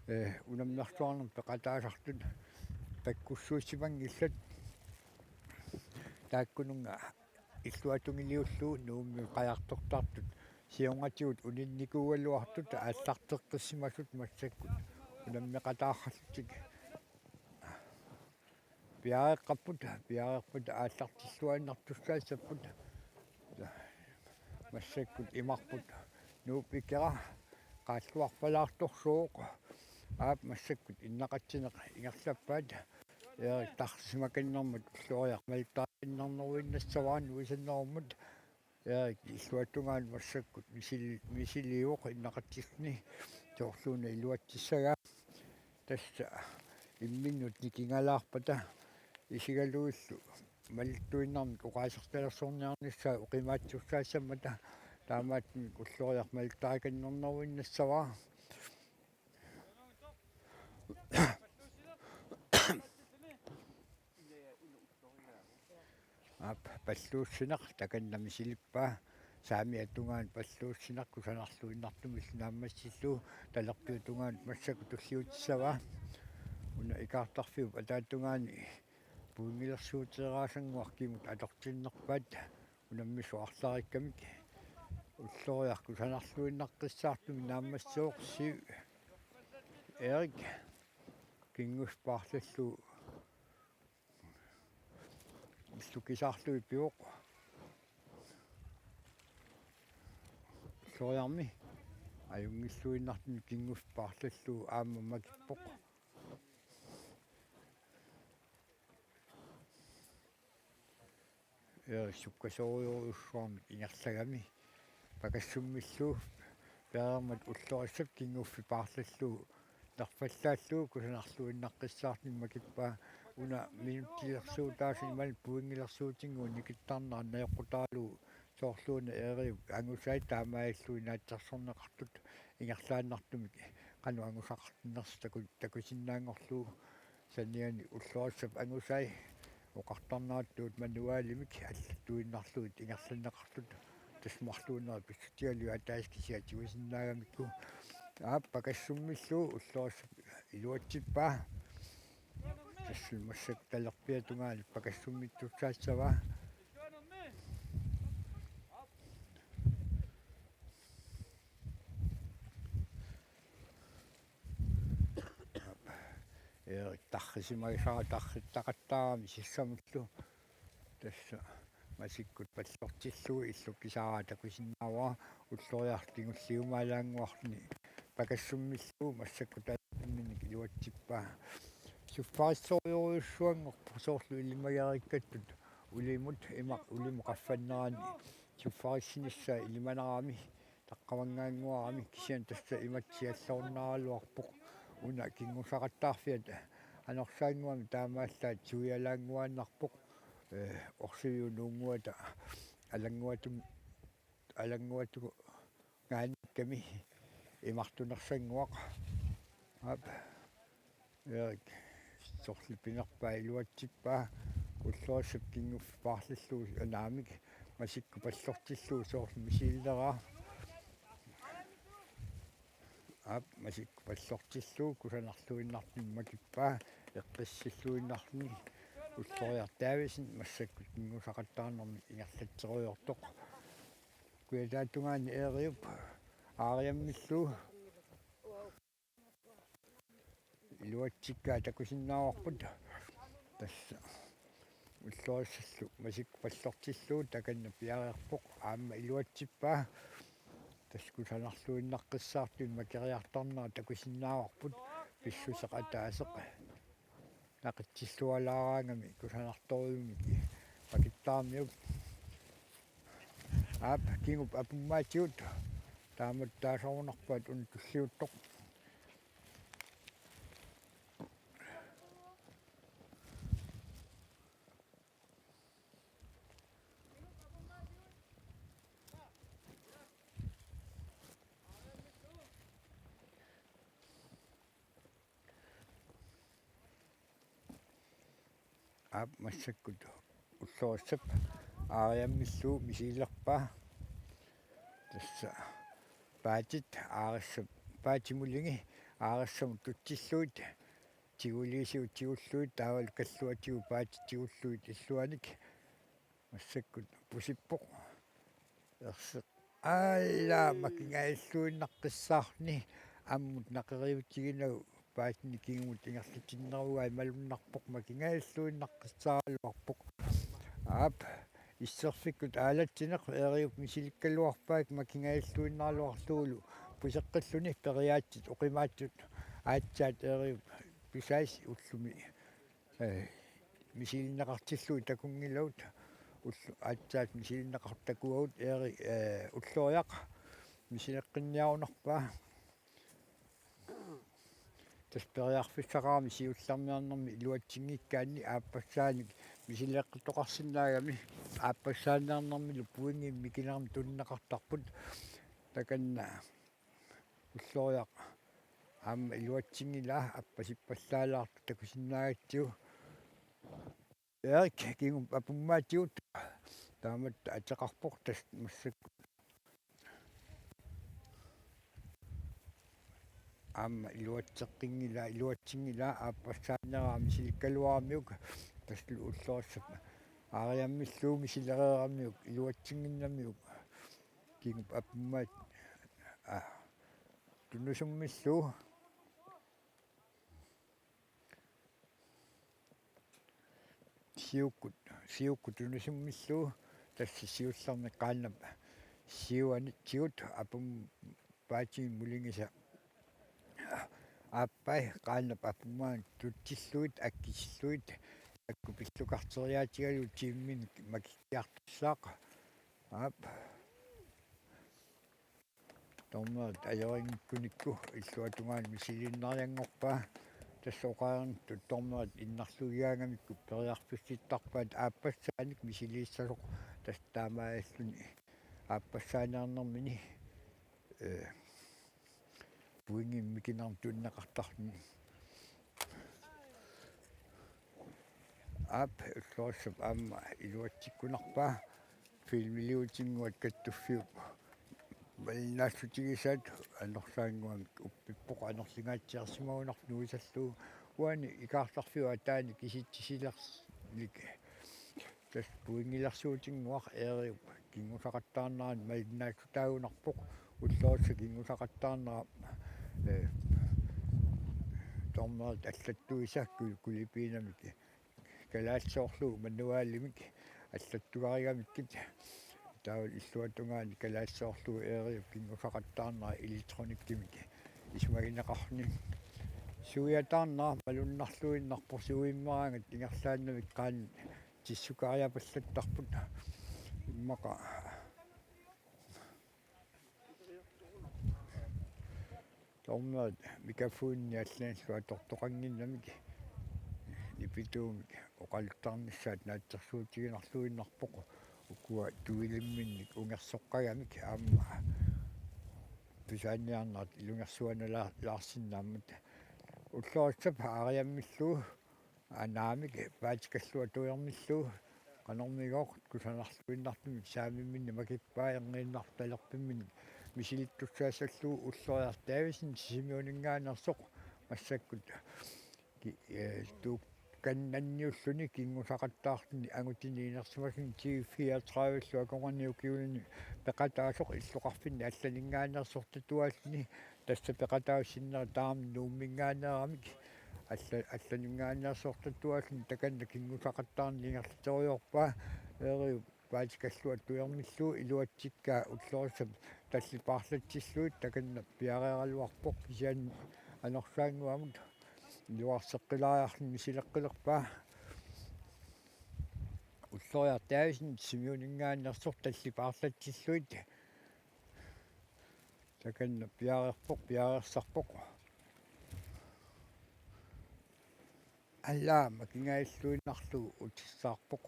ee, unammersuarnermut peqataasartut takkussuussimanngillat. Taakkununnga illuatungiliullugu Nuummi qajartortartut siornatigut uninnikuugaluartut aallarteqqissimasut massakkut unammeqataarallutik. Piareeqqapput, piareerpata aallartilluinnartussaassapput. Massakkut imarput Nuup Ikera qaalluarpalaartorsuuvoq. Aap, massakkut innaqatsineq ingerlappaat. Erik tarsisimakannermat Ulloriaq maltaaqinnerneruinnassavaa nuisannerummat. Erik illuatungaanut massakkut misili-, misiliivoq innaqatsilluni, soorluuna iluatsissagaa. Tassa imminnut nikingalaarpata isigalugillu malittuinnarmik oqaasertalersorniarnissaa oqimaatsussaassammata, taamaattumik Ulloriaq maltaaqinnerneruinnassavaa. Aap, palluussineq takanna misilippaa. Saamiata tungaanut palluussineq kusanarluinnartumillu naammassillugu talerpiata tungaanut massakkut tulliutissavaa. Una ikaartarfiup ataatungaani puinngilersuuteeraasannguaq kimut atortinnerpaat unammisut arlariikkamik. Ulloriaq kusanarluinnaqqissaartumik naammassivoq, syv. Erik kinngussit paarlallugu illukisaarlugit pivoq. Ulloriarmi ajunngilluinnartumik kinngussit paarlallugu aamma makippoq. Erik sukkasoorujussuarmik ingerlagami pakassummillugu pereermat Ullorissap kinngussit paarlallugu nerfallaallugu kusanarluinnaqqissaartumik makippaa. Una minuttilersuutaasa imaluunniit pointilersuutinnguit nikittarnerat najoqqutaralugu, soorluuna Eeriup angusai taamaalilluni naatsorsorneqartut ingerlaannartumik qanoq angusaqartinnersoq taku-, takusinnaanngorlugu. Saniani Ullorissap angusai oqartarneratut manualimik allattuinnarlugit ingerlanneqartut, tassa marluinnarmik pissutigalugu ataaseq kisiat tigusinnaagamikku. Aap, pakassummillugu Ullorissap iluatsippaa. Tassa massakkut talerpiata tungaanut pakassummittussaassavaa. Erik tarrisimagisara tarrittaqattaarami sissamullu. Tassa masikkut pallortillugu illukkisaaraa takusinnaavara, ulloriarluta kingulliumaalaannguarluni pakassummillugu massakkut taassuminik iluatsippaa. Suffarissorujussuanngorpoq soorlu ilimagiarikkattut ulimut, imaq ulimut qaffannerani suffarissinissaa ilimanarami taqqavanngaannguarami, kisianni tassa imatut siallerunnaaraluarpoq. Una kinngusaqattaarfiata anorsaannguamik taamaallaat suialaannguaannarpoq, ee, orsiviup nuunnguata alannguatum-, alannguatugaannikkami imartunersannguaq. Aap. Erik sorlipinerpaa iluatsippaa, ullorissap kinnguffipaarlillugu anaamik masikkut pallortillugu soorlu misigileraa. Aap, masikkut pallortillugu kusanarluinnartumik makippaa, eqqissilluinnarluni. Ulloriaq Davidsen massakkut kinngusaqattaarnermik ingerlatserujoortoq. Kujataatungaani Eeriup aariammillugu iluatsikkaa takusinnaavarput. Tassa ullorissallu masikkut pallortillugu takanna piareerpoq, aamma iluatsippaa. Tassa kusanarluinnaqqissaartumik makeriartarnera takusinnaavarput, pissuseq ataaseq naqitsillualaaraangami kusanartorujussuarmik makittaarmiuk. Aap, kingup apummaatigut taamatut taasorunarpaat, una tulliuttoq. Aap, massakkut ullorissap aariammillugu misigilerpaa. Tassa paatit aarissap-, paatit mulingi aarissamut tutsillugit, tiguliisigut tigullugit, taavalu kalluatigut paatit tigullugit illuanik. Massakkut pusippoq. Erseq. Aalla, makingajalluinnaqqissaarluni ammut naqeriutiginagu paatinik kingumut ingerlatinnerugai malunnarpoq, makingajalluinnaqqissaaraluarpoq. Aap, isserfikkut aalatsineq Eeriup misilikkaluarpaat makingajalluinnaraluarlugulu puseqqilluni periaatsit oqimaatsut aatsaat Eeriup pisais ullumi ee, misilinneqartillugit takunngilagut, ullu-, aatsaat misilinneqartut takuagut, Eeri-, ee, ulloriaq misileqqinniarunarpaa. Tassa periarfissaqarami siullerniarnermi iluatsinngikkaanni aappassaanik misileqqittoqarsinnaagami, aappassaaniarnermilu pointimik mikinermik tunineqartarput. Takanna ulloriaq aamma iluatsinngilaa, appasippallaalaartoq takusinnaagatsigu. Erik kingup apummaatigut taamatut ateqarpoq, tassa massakkut aamma iluatseqqinngilaa, iluatsinngilaa, aappassaaniaraa misilikkaluaramiuk, tassa ullorissap aariammillugu misilereeramiuk iluatsinnginnamiuk. Kingup apummaat, aa, tunusummillugu. Siukkut, siukkut tunusummillugu, tassa siullermik qaannap siuanitsigut apum-, paatimi mulingisa aappai qaannap apummaanut tutsillugit, akkisillugit, taakku pillukarteriaatigalugit tiimminik makikkiartussaaq. Aap. Dommerit ajorinngikkunikku illuatungaani misiliinnarianngorpaa. Tassa oqarnittut dommerit innarluigaangamikku periarfissittarpaat aappassaanik misiliissasoq, tassa taamaalilluni aappassaaniarnermini, ee, pointimik mikinermik tunineqartarluni. Aap, ullorissap aamma iluatsikkunarpaa. Filmiliutinnguat kattuffiup malinnaassutigisaat anorsaannguamik uppippoq, anorlingaatsiarsimagunarpoq nuisallugu. Uani ikaartarfiup ataani kisitsisilerlik. Tassa pointilersuutinnguaq Eeriup kinngusaqattaarnerani malinnaassutaagunarpoq, ullorissap kinngusaqattaarnera, ee, dommeri allattuisa kul-, kulipiinamik kalaallisoorlugu manualimik allattugarigamikkit. Taava illuatungaani kalaallisoorlugu Eeriup kinngusaqattaarnera elektronikkimik isumagineqarluni. Suiataarnera malunnarluinnarpoq, suimmeraangat ingerlaannavik qaan tissukariapallattarput. Immaqa dommerit mikrofoninit allanillu atortoqannginnamik nipituumik oqaluttarnissaat naatsorsuutiginarluinnarpoq, ukua tuilimminnik ungersoqqagamik aamma tusaaniarnerat ilungersuanalaarsinnaammat. Ullorissap aariammillugu anaamik paatikallua tuermillugu qanormigooq kusanarluinnartumik saamimminni makippaa, erngiinnartoq talerpimminni misilittussaassallugu. Ulloriaq Davidsen Sisimiuninngaanneersoq massakkut ki-, eh, tuukkannanniulluni kinngusaqattaarluni angutini inersimasuni T fireogtredive-llu akornanni ukiulini peqataasoq illoqarfinni allaninngaanneersortatuaalluni. Tassa peqataasut sinnera taama Nuumminngaanneeramik alla-, allaninngaanneersortatuaalluni takanna kinngusaqattaarneq ingerlateriarpaa. Eeriup paatikallua tuermillugu iluatsikkaa ullorissap tallit paarlatsillugit takanna piareeraluarpoq, kisianni anorsaannguamut iluarseqqilaariarluni sileqqilerpaa. Ulloriaq Davidsen Sisimiuninngaanneersoq, tallit paarlatsillugit takanna piareerpoq, piareersarpoq. Alla makingajalluinnarlugu utissaarpoq.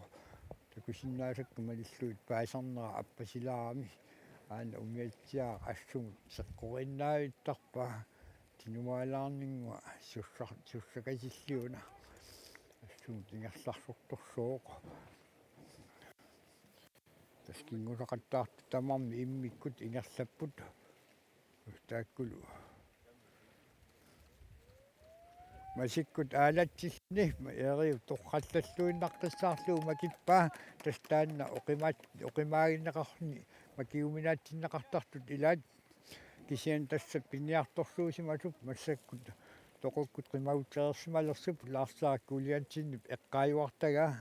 Takusinnaasakka malillugit paasarnera appasilaarami. Aana umiatsiaq assut seqqoriinnaavittarpaa. Tinumaalaarninngua sussar-, sussakasilliuna. Assut ingerlarsortorsuuvoq. Tassa kinngusaqattaartut tamarmik immikkut ingerlapput. Taakkulu masikkut aalatsilluni Eeriup torrallalluinnaqqissaarlugu makippaa. Tassa taanna oqimaat-, oqimaagineqarluni makiuminaatsinneqartartut ilaat. Kisianni tassa piniartorsuusimasup massakkut toqukkut qimagutsereersimalersup Lars Kuliansinip eqqaajuartagaa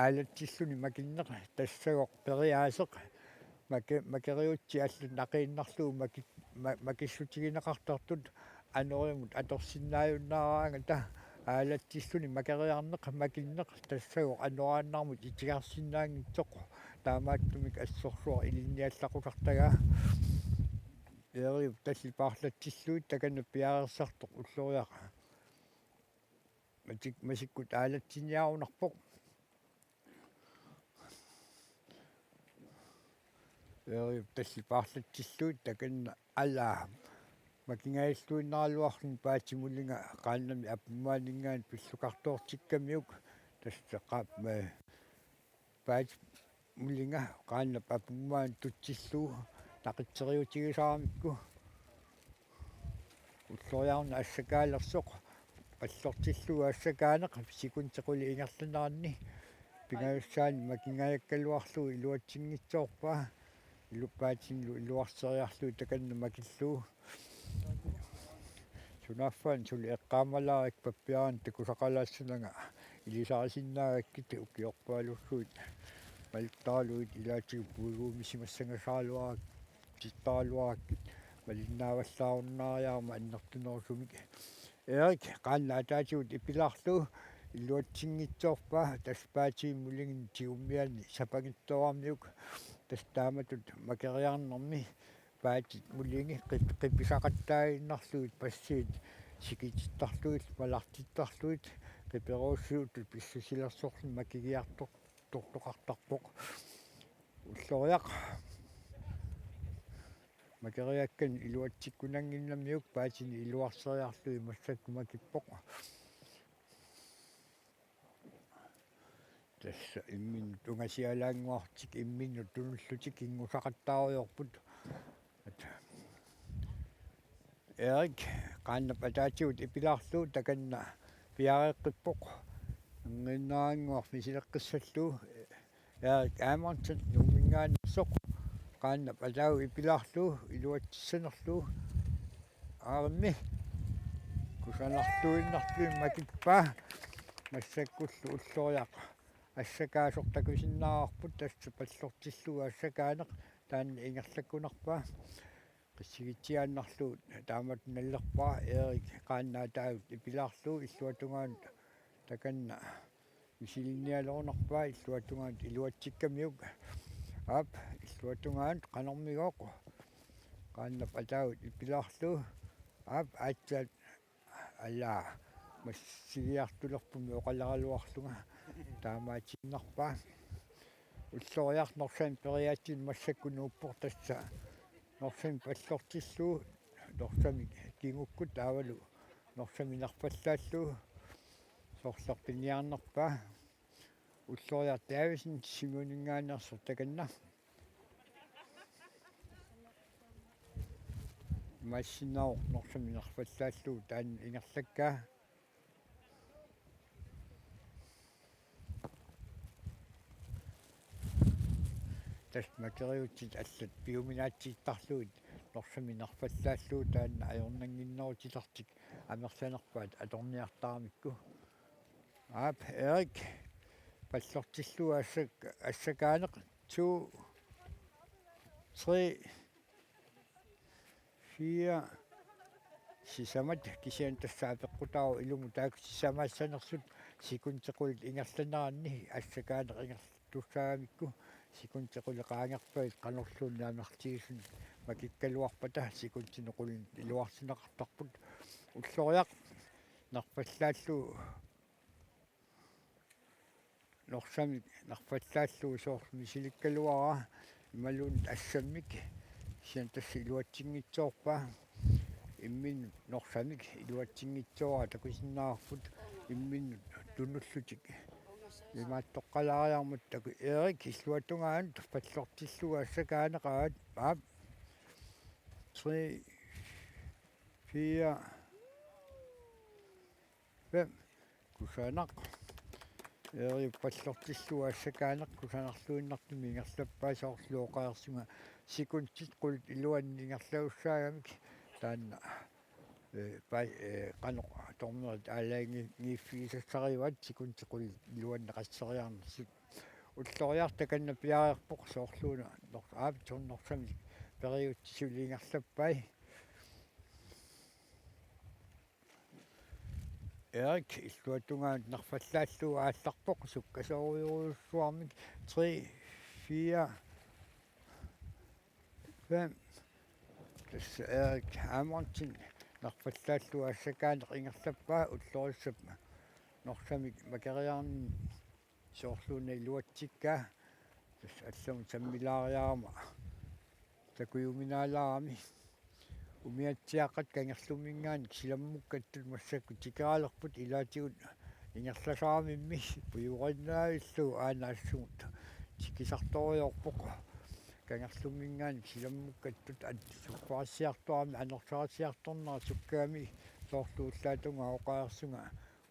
aalatsilluni makinneq tassagooq periaaseq. Make-, makeriutsit allat naqiinnarlugu maki-, ma-, makissutigineqartartut anorimut atorsinnaajunnaaraangata aalatsilluni makeriarneq makinneq tassagooq anoraannarmut itigarsinnaanngitsoq. Taamaattumik assorsuaq ilinniallaquttartagaa. Eeriup tallit paarlatsillugit takanna piareersartoq ulloriaq masik-, masikkut aalatsiniarunarpoq. Eeriup tallit paarlatsillugit takanna alla makingajalluinnaraluarluni paatip mulinga qaannamik apummaaninngaanniit pillukartoortikkamiuk. Tassa qaap-, ma-, paatip mulinga qaannap apummaani tutsillugu naqitseriutigisaramikku. Ulloriarneq assakaalersoq pallortillugu assakaaneq sekundit qulit ingerlaneranni pingajussaani makingajakkaluarlugu iluatsinngitsoorpaa. Ilu-, paatinillu iluarseriarlugu takanna makillugu. Sunaaffa suli eqqaamalaarik pappiarani takusaqalaassananga ilisarisinnaagakkit ukiorpaalussuit malittaraluit ilaatigut puiguumisimassangasaraluarakku tittaraluarakkit malinnaavallaarunnaariarama annertunerusumik. Erik qaannap ataatigut ipilaarlugu iluatsinngitsoorpaa tassa paatip mulinginni tigummiani sapanngitsooramiuk. Tassa taamatut makeriarnermi paatit mulingi qip-, qipisaqattaaginnarlugit passiit sikitittarlugit malartittarlugit qiperuussutut pissusilersorluni makigiartor-, tortoqartarpoq. Ulloriaq makeriakkani iluatsikkunannginnamiuk paatini iluarseriarlugit massakkut makippoq. Tassa imminnut ungasialaannguartik imminnut tunullutik kinngusaqattaarujoorput. Erik qaannap ataatigut ipilaarlugu takanna piareeqqippoq. Erngiinnaraannguaq misileqqissallugu. Erik Amundsen Nuumminngaanneersoq qaannap ataagut ipilaarlugu iluatsissanerlugu. Aarimmi Kusanartuinnartumik makippaa. Massakkullu Ulloriaq assakaasoq takusinnaavarput, tassa pallortillugu assakaaneq taanna ingerlakkunarpaa. Qissigitsiaannarlugu taamatut nallerpara. Erik qaannaataagut ipilaarlugu illuatungaanut takanna misilinnialerunarpaa illuatungaanut iluatsikkamiuk. Aap, illuatungaanut qanormigooq. Qaannap ataagut ipilaarlugu. Aap, aatsaat alaa, massigiartulerpummi oqaleraluarlunga taamaatiinnarpaa. Ulloriaq Norsami periaatsinik massakkut nuuppoq, tassa Norsami pallortillugu, Norsami kingukkut taavalu Norsami nerfallaallugu sorleq piniarnerpaa. Ulloriaq Davidsen Simoninngaanneersoq takanna. Imaassinnaavoq Norsami nerfallaallugu taanna ingerlakkaa. Tassa makeriutsit allat piuminaatsiittarlugit Norsami nerfallaallugu taanna ajornannginnerutilertik amerlanerpaat atorniartaramikku. Aap, Erik pallortillugu assak-, assakaaneq, to, tre, fire. Sisamat, kisianni tassa apeqqutaavoq ilumut taakku sisamaassanersut sekundit qulit ingerlaneranni assakaaneq ingerlattussaagamikku. Sekundit qulit qaangerpagit qanorluunniit amerlatigisut makikkaluarpata sekundinik qulinik iluarsineqartarput. Ulloriaq nerfallaallugu Norsamik nerfallaallugu soorlu misilikkaluaraa imaluunniit assammik, kisianni tassa iluatsinngitsoorpaa. Imminnut Norsamik iluatsinngitsooraa takusinnaavarput, imminnut tunullutik imaattoqqalaariarmata taku-, Erik illuatungaanut pallortillugu assakaaneq, aap, tre, fire, fem. Kusanaq. Erik pallortillugu assakaaneq kusanarluinnartumik ingerlappaa, soorlu oqareersunga sekundit qulit iluanni ingerlagussaagamik taanna, ee, pai-, ee, qanoq dommeri aalajangi-, -giiffigisassarivaat sekundit qulit iluanni qasseriarnersut. Ulloriaq takanna piareerpoq soorluuna Nor-, aap, Norsamik periutsit suli ingerlappai. Erik illuatungaanut nerfallaallugu aallarpoq sukkasoorujussuarmik, tre, fire, fem. Tassa Erik Amundsen nerfallaallugu assakaaneq ingerlappaa, ullorissap Norsamik makeriarninni soorluuna iluatsikkaa. Tassa allamut sammilaariarama takujuminaalaarami. Umiatsiaaqqat kangerlumminngaanniit silammukkattut massakkut tikeralerput, ilaatigut ingerlasaramimmi pujuurinnavillugu aana assumut tikisartorujoorpoq. Kangerlumminngaanniit silammukkattut at-, supparissiartorami, anorsarissiartornera sukkagami, soorlu ullaatungaa oqareersunga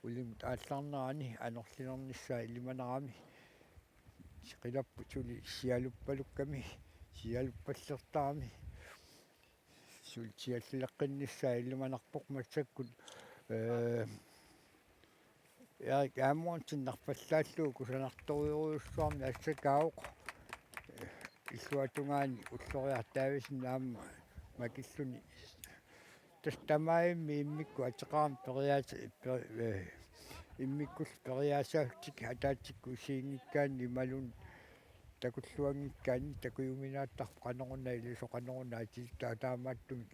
ulimut aallarnerani anorlilernissaa ilimanarami. Qilapput suli sialuppalukkami, sialuppallertarami. Suli siallileqqinnissaa ilimanarpoq massakkut, ee, Erik Amundsen nerfallaallugu kusanartorujussuarmik assakaavoq. Illuatungaani Ulloriaq Davidsen aamma makilluni. Tassa tamarmik immikkut ateqarami periaasa-, per-, ee, immikkullu periaasaatsit ataatsikkut isiginngikkaanni imaluunniit takulluanngikkaanni takujuminaattarput qanoruna ilisoq, qanoruna atilitaa, taamaattumik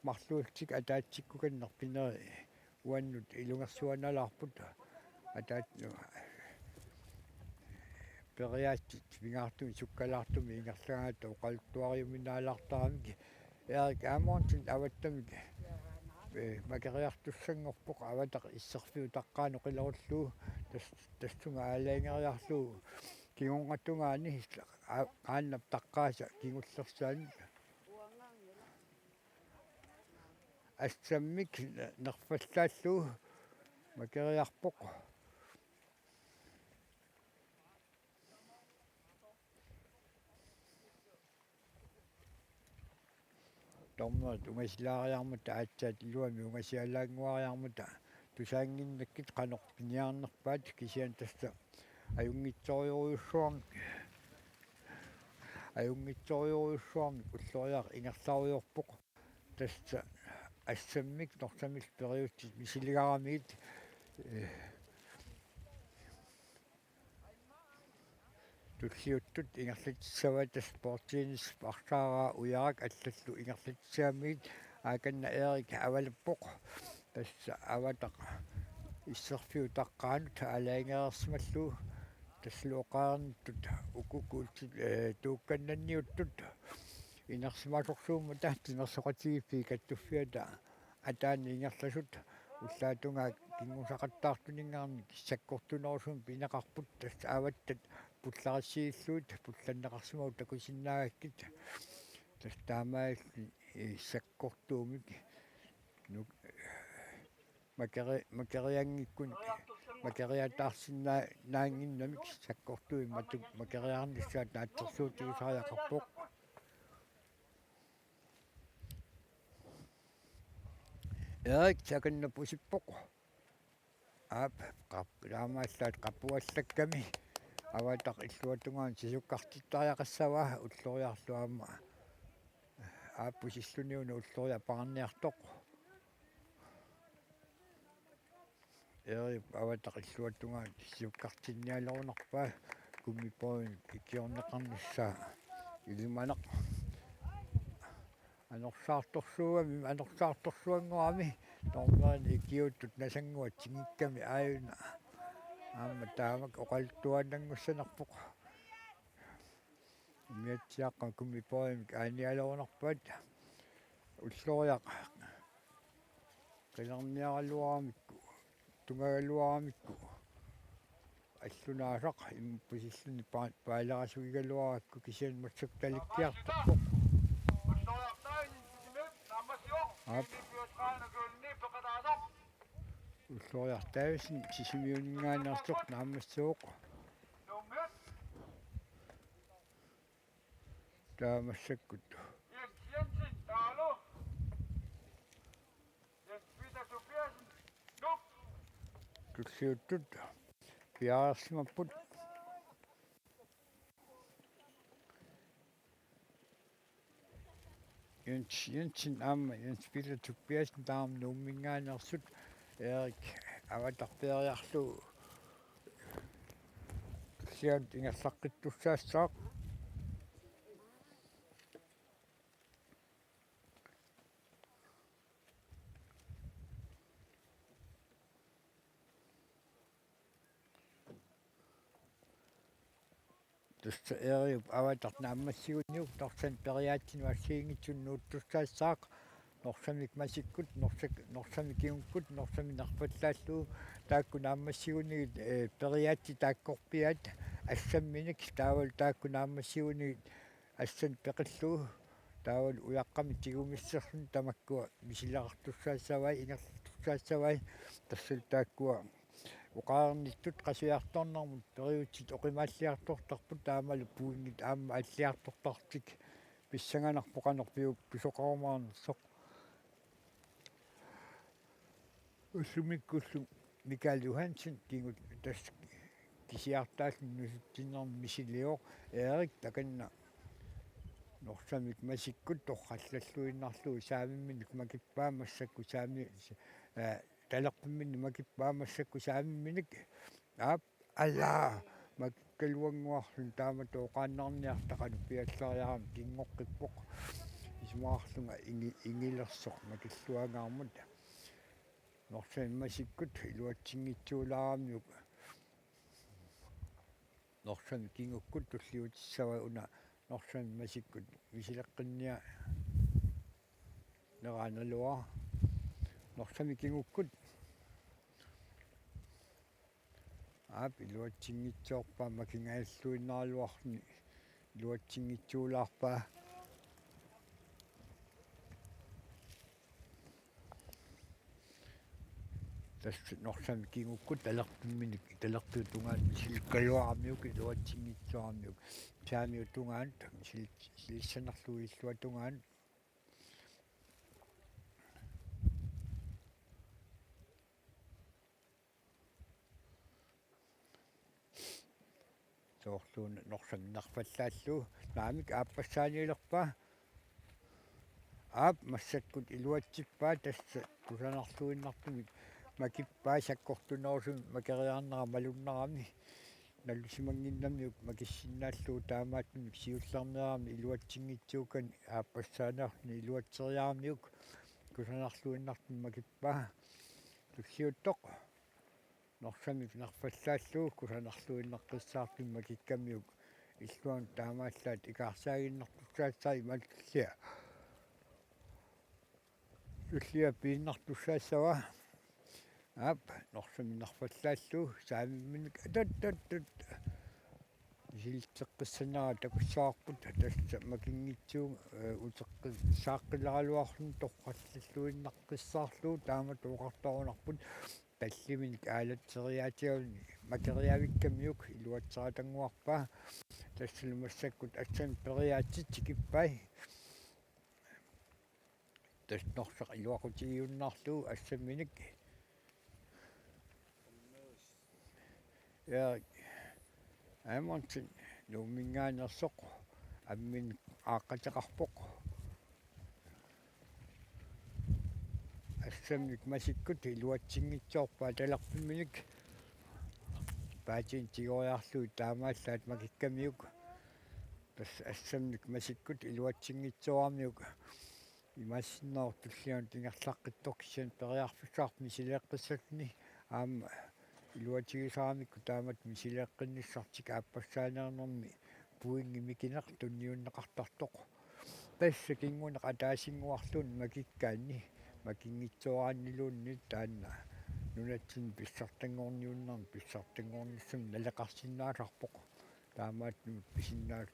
marluullutik ataatsikkukanneq pineri uannut ilungersuanalaarput. Ataat-, periaatsit pingaartumik sukkalaartumik ingerlagaangatta oqaluttuariuminaalaartaramik. Erik Amundsen avattamik, ee, makeriartussanngorpoq, avataq isserfiup taqqaanut qilerullugu tas-, tassunga aalajangeriarlugu kingornatungaani a-, qaannap taqqaasa kingullersaani. Assammik nerfallaallugu makeriarpoq. Dommeri ungasilaariarmata aatsaat iluamik ungasialaannguariarmata tusaannginnakkit qanoq piniarnerpaat, kisianni tassa ajunngitsorujussuarmik, ajunngitsorujussuarmik Ulloriaq ingerlarujoorpoq. Tassa assammik Norsamik periutsit misiligaramigit, eh, tulliuttut ingerlatissavaat, tassa bordtennis, arsaaraa ujarak allallu ingerlatissagamikkit, aakanna Erik avalappoq. Tassa avataq isserfiutaqqaanut aalajangereersimallugu, tassalu oqareernittut uku kuultit, eh, tuukkannanniuttut inersimasorsuummata timersoqatigiiffiit kattuffiata ataani ingerlasut ullaap tungaa kinngusaqattaartuninngaanniit sakkortunerusumik pineqarput, tassa avattat pullarissiillugit pullanneqarsimavoq takusinnaagakkit. Tassa taamaalilluni, eh, sakkortuumik nuk-, makeri-, makerianngikkunik, makeriataarsinnaa-, naannginnamik sakkortuumik matu-, makeriarnissaat naatsorsuutigisariaqarpoq. Erik takanna pusippoq. Aap, qap-, taamaallaat qapuallakkami avataq illuatungaanut sisukkartittariaqassavaa, Ulloriarlu aamma aap pusilluni una Ulloriaq paarniartoq. Erik avataq illuatungaanut sisukkartinnialerunarpaa, gummibådimik ikiorneqarnissaa ilimanaq. Anorsaartorsuugami, anorsaartorsuanngorami, dommerinik ikiuuttut nasannguaq tingikkami aajuna aamma taamak oqaluttuaannanngussanarpoq. Umiatsiaaqqat gummibådimik aanialerunarpaat. Ulloriaq qinerniaraluaramikku, tungagaluaramikku allunaasaq immap pusilluni pa-, paalerasugigaluarakku, kisianni massakkut talikkiartorpoq. Aap. Ulloriaq Davidsen Sisimiuninngaanneersoq naammassivoq. Taava massakkut tulliuttut piareersimapput. Jens Jensen aamma Jens Peter Tobiassen, taava Nuumminngaanneersut, Erik avataq peeriarlugu tullianut ingerlaqqittussaassaaq. Tassa Erik avataq naammassiguniuk Norsamik periaatsinut assigiinngitsunut nuuttussaassaaq. Norsamik masikkut, Norsak-, Norsamik kingukkut, Norsamik nerfallaallugu, taakku naammassigunigit, eh, periaatsit taakkorpiaat assamminik, taavalu taakku naammassigunigit assanik peqillugu, taavalu ujaqqamik tigumissaarluni tamakkua misileqartussaassavai, ingerlattussaassavai, tassalu taakkua oqareernittut qasujartornermut periutsit oqimaalliartortarput, taamalu pointit aamma alliartortartik pissanganarpoq qanoq piu-, pisoqarumaarnersoq. Ullumikkullu Mikael Johansen kingu-, tassa kisiartaalluni nusutsinnermi misilivoq. Erik takanna Norsamik masikkut torrallalluinnarlugu saamimminik makippaa, massakkut saami-, eh, talerpimminnik makippaa, massakkut saamimminik. Aap, alaa, makikkaluannguarluni taamatut oqaannarniarta qanoq piallariarami, kingoqqippoq. Isumaqarlunga ingi-, ingilersoq makilluangaarmat. Norsamik masikkut iluatsinngitsuulaaramiuk. Norsamik kingukkut tulliutissavai una Norsamik masikkut misileqqinnia-, neraanaluara. Norsamik kingukkut. Aap, iluatsinngitsoorpaa, makingajalluinnaraluarluni iluatsinngitsuulaarpaa. Tassa Norsamik kingukkut talerpimminik, talerpiup tungaanut misilikkaluaramiuk, iluatsinngitsooramiuk. Saamiup tungaanut misilit-, misilissanerlugu illuatungaanut. Soorluuna Norsami nerfallaallugu naamik aappassaaniilerpaa. Aap, massakkut iluatsippaa, tassa kusanarluinnartumik makippaa sakkortunerusumik makeriarnera malunnarami. Nalusimannginnamiuk makissinnaallugu taamaattumik siullermeerami iluatsinngitsuukkanik aappassaaneerluni iluatseriaramiuk kusanarluinnartumik makippaa. Tulliuttoq Norsami nerfallaallugu kusanarluinnartussaartumik makikkamiuk illuanut taamaallaat ikaarsaaginnartussaassavaa imaatullia. Tullia piinnartussaassavaa. Aap, Norsami nerfallaallugu saamimminik atattattut. Isilitseqqissanera takussavarput, tassa makinngitsuugut, ee, uteqqissaaqqilaaraluarluni torrallalluinnaqqissaarlugu taamatut oqartorunarput. Tallimanik aalatseriaatigaluni makeriavikkamiuk iluatseriatannguarpaa. Tassalu massakkut assanik periaatsit tikippai. Tassa Norsaq iluaqutigiunnaarlugu assamminik. Erik Amundsen Nuumminngaanneersoq amminik aaqqateqarpoq. Assammik masikkut iluatsinngitsoorpaa talerpimminik. Paatinik tigoriarlugit taamaallaat makikkamiuk. Tassa assammik masikkut iluatsinngitsooramiuk. Imaassinnaavoq tullianut ingerlaqqittoq kisianni periarfissaqarpoq misileeqqissalluni aamma iluatigisaramikku taamatut misileeqqinnissartik aappassaaneernermi pointi mikineq tunniunneqartartoq. Tassa kinguneq ataasinnguarluunniit makikkaanni makinngitsooraanniluunniit taanna nunatsinni pissartanngorniunnermi pissartanngornissamut naleqarsinnaasarpoq. Taamaattumik pisinnaat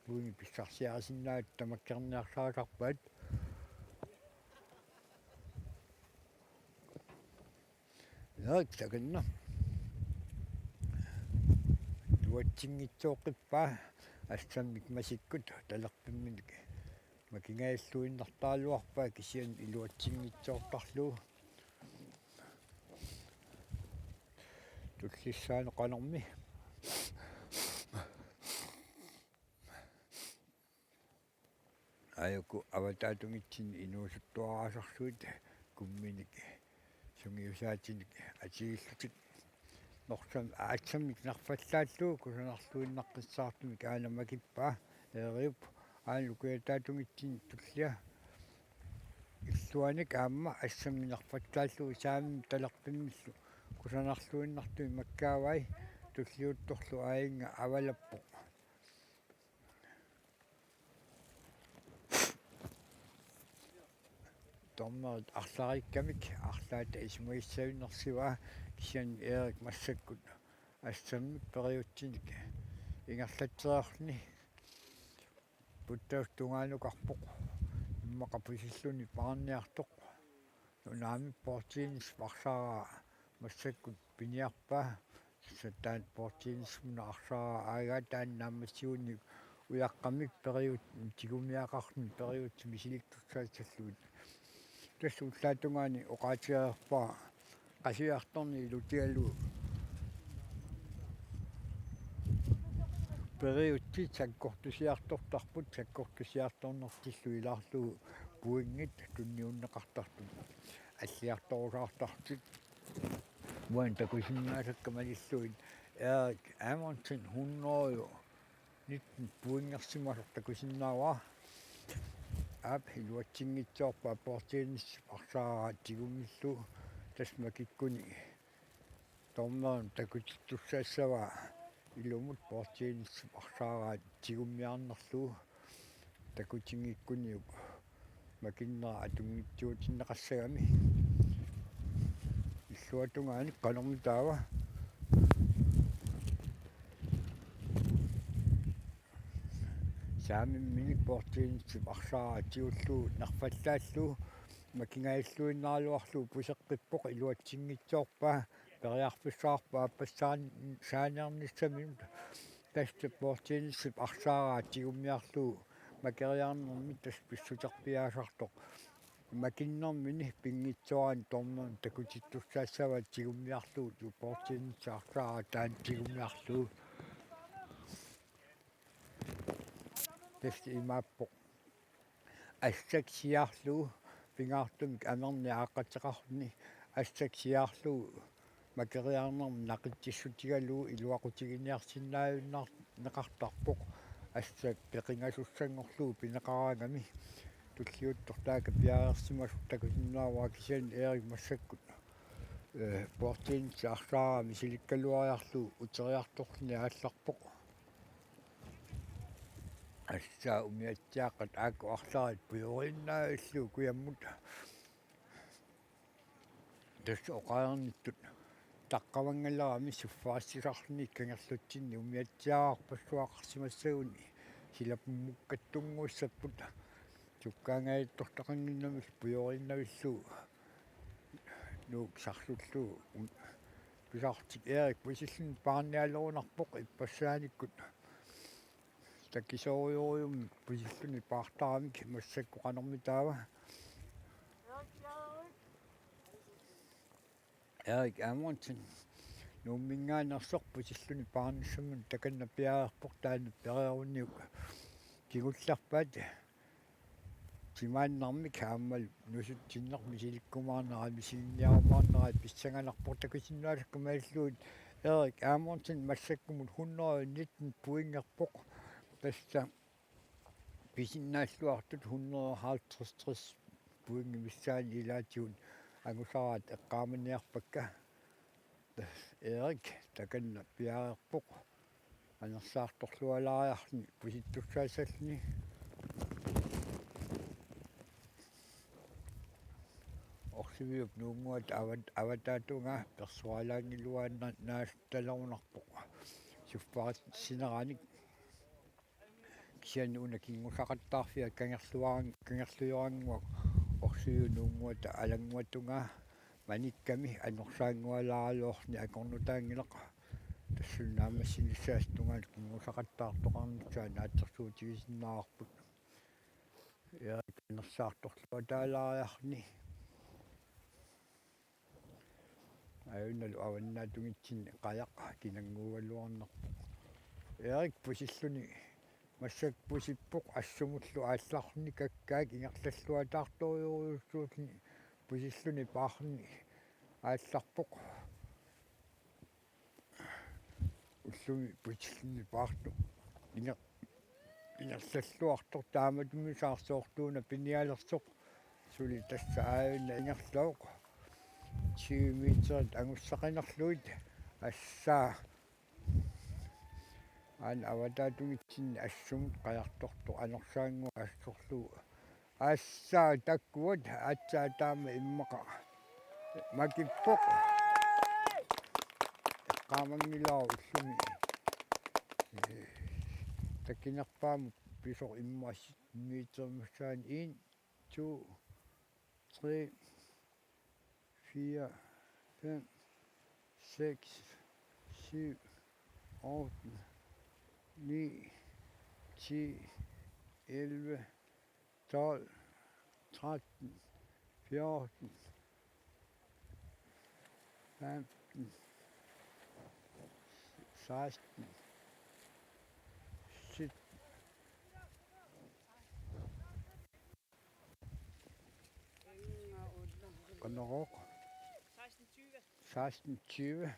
pointit pissarsiarisinnaasatit tamakkerniarsarisarpaat. Erik takanna. Iluatsinngitsooqqippaa assammik masikkut talerpimminik makingajalluinnartaraluarpaa kisianni iluatsinngitsoortarlugu. Tullissaanut qanormi. Aajuku avataatungitsinni inuusuttuaraasarsuit kumminik sungiusaatinik atigillutik. Norsami assammik nerfallaallugu kusanarluinnaqqissaartumik aana makippaa Eeriup aana ukujataatungitsinni tullia. Illuanik aamma assammik nerfallaallugu saamimmi talerpimmillu kusanarluinnartumik makkaavai tulliuttorlu aajinnga avalappoq. Dommerit arlariikkamik arlaata isumagissavinnersivaa kisianni Erik massakkut assammik periutsinik ingerlatseriarluni puttaasut tungaanukarpoq immaqa pusilluni paarniartoq. Nunaami bordtennisip arsaaraa massakkut piniarpaa. Tassa taanna bordtennisimut arsaaraa aagaa taanna naammassigunik ujaqqamik periut tigumiaqarluni periutsit misilittussaassallugit. Tassa ullaap tungaani oqaatigereerpara qasujartorneq ilutigalugu periutsit sakkortusiartortarput sakkortusiartornertillu ilaarlugu pointit tunniunneqartartut. Alliartorusaartartut. Uani takusinnaasakka malillugit Erik Amundsen hundrede nitten pointersimasoq takusinnaavara. Aap iluatsinngitsoorpaa bordtennisip arsaaraa tigummillugu tassa makikkuni. Dommerit takutittussaassavaa ilumut bordtennisip arsaaraa tigummiarnerlugu takutinngikkunniuk makinnera atunngitsuutinneqassagami. Illuatungaani qanormi taava. Saamimminik bordtennisip arsaaraa tigullugu nerfallaallugu makingajalluinnaraluarlugu puseqqippoq iluatsinngitsoorpaa periarfissaqarpoq aappassaan-, saaneernissaminut. Tassa bordtennisip arsaaraa tigummiarlugu makeriarnermi tassa pissuterpiaasartoq. Makinnermini pinngitsoorani dommerit takutittussaassavaat tigummiarlugu bordtennisip arsaaraa taanna tigummiarlugu. Tassa imaappoq: assak siaarlugu pingaartumik amernik aaqqateqarluni, assak siaarlugu makeriarnermik naqitsissutigalugu iluaqutiginiarsinnaajunnaarneqartarpoq, assak peqingasussanngorlugu pineqaraangami. Tulliuttoq taakku piareersimasut takusinnaavara, kisianni Erik massakkut, eh, puortiinit arsaarami silikkaluariarlugu uteriartorluni aallarpoq. Tassa umiatsiaaqqat aakkut arlaat pujoriinnaavillugu kujammut. Tassa oqareernittut taqqavanngalerami suffarissisarluni kangerlutsinni umiatsiaarpassuaqarsimassaguni silapummukkatsinnguussapput. Sukkaangajaattortaqannginnamik pujoriinnavillugu Nuuk sarsullugu pisartik Erik pusilluni paarnialerunarpoq ippassaanikkut. Takisoorujussuarmik pusilluni paartaramik massakkut qanormitaava. Erik Amundsen Nuumminngaanneersoq pusilluni paarnissamut takanna piareerpoq, taanna pereeruniuk kingullerpaat timaannarmik aammalu nusutsinneq misilikkumaarnera, misilinniarumaarnera pissanganarpoq. Takusinnaasakka malillugit Erik Amundsen massakkumut hundrede nitten pointerpoq. Tassa pisinnaalluartut hundrede halvtreds pointit missaanni ilaatigut angusaraat eqqaamaniarpakka. Erik takanna piareerpoq anersaartorlualaariarluni pusittussaassalluni. Orsiviup nuunnguata avat-, avataatungaa persualaanngiluaannaattalerunarpoq suffarissineranik. Kisianni una kinngusaqattaarfia kangerluarang-, kangerlujorannguaq Orsiviup nuunnguata alannguatungaa manikkami anersaanngualaaraluarluni akornutaanngilaq. Tassunga naammassinissaata tungaanut kinngusaqattaartoqarnissaa naatsorsuutigisinnaavarput. Erik anersaartorluataalaariarluni ajunnalu avannaatungitsinni qajaq kinannguugaluarnerpoq. Erik pusilluni massakkut pusippoq assumullu aallarluni kakkaak ingerlalluataartorujussuulluni pusilluni paarluni aallarpoq. Ullumi pusilluni paartoq inger-, ingerlalluartoq taamatumusaarsoortuuna pinialersoq suli tassa aajuna ingerlavoq. Tyve meterit angussaqanerlugit assaa aana avataatungitsinni assumut qajartortoq anersaannguaq assorlugu. Assaa takkuat, aatsaat taama immaqa makippoq. Eqqaamanngilara ullumi takinerpaamut pisoq immaqa meterit missaanni. En, to, tre, fire, fem, seks, syv, otte, ni, ti, elleve, tolv, tretten, fjorten, femten, seksten, sytten. Qanorooq? Seksten tyve.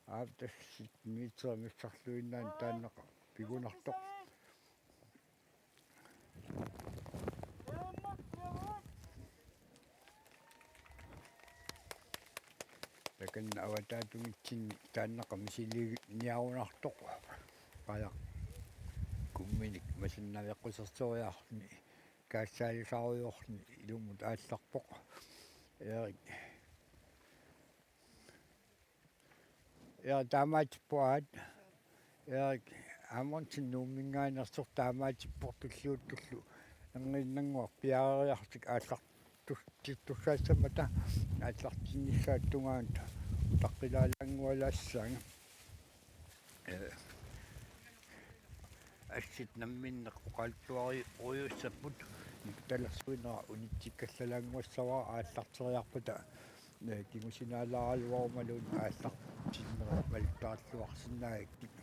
Aap, tassa meter missarluinnaani taanna pigunartoq. Takanna avataatungitsinni taannaqa misiliiniarunartoq. Qajaq kumminik masinnaveqqusersooriarluni kaassaalisaarujoorluni ilumut aallarpoq. Erik. Erik taamaatippoq aat. Erik Amundsen Nuumminngaanneersoq taamaatippoq tulliuttullu. Erniinnannguaq piareeriarlutik aallartittussaassammata aallartinnissaata tungaanut utaqqilaalaanngualaassaanga. Ee, assit namminneq oqaluttuarujussuussapput, nittalersuinera unitsikkalalaannguassavara aallarteriarpata, ee, kingusinaalaaraluarumaluunniit aallartinnera malittariarluarsinnaagakkit.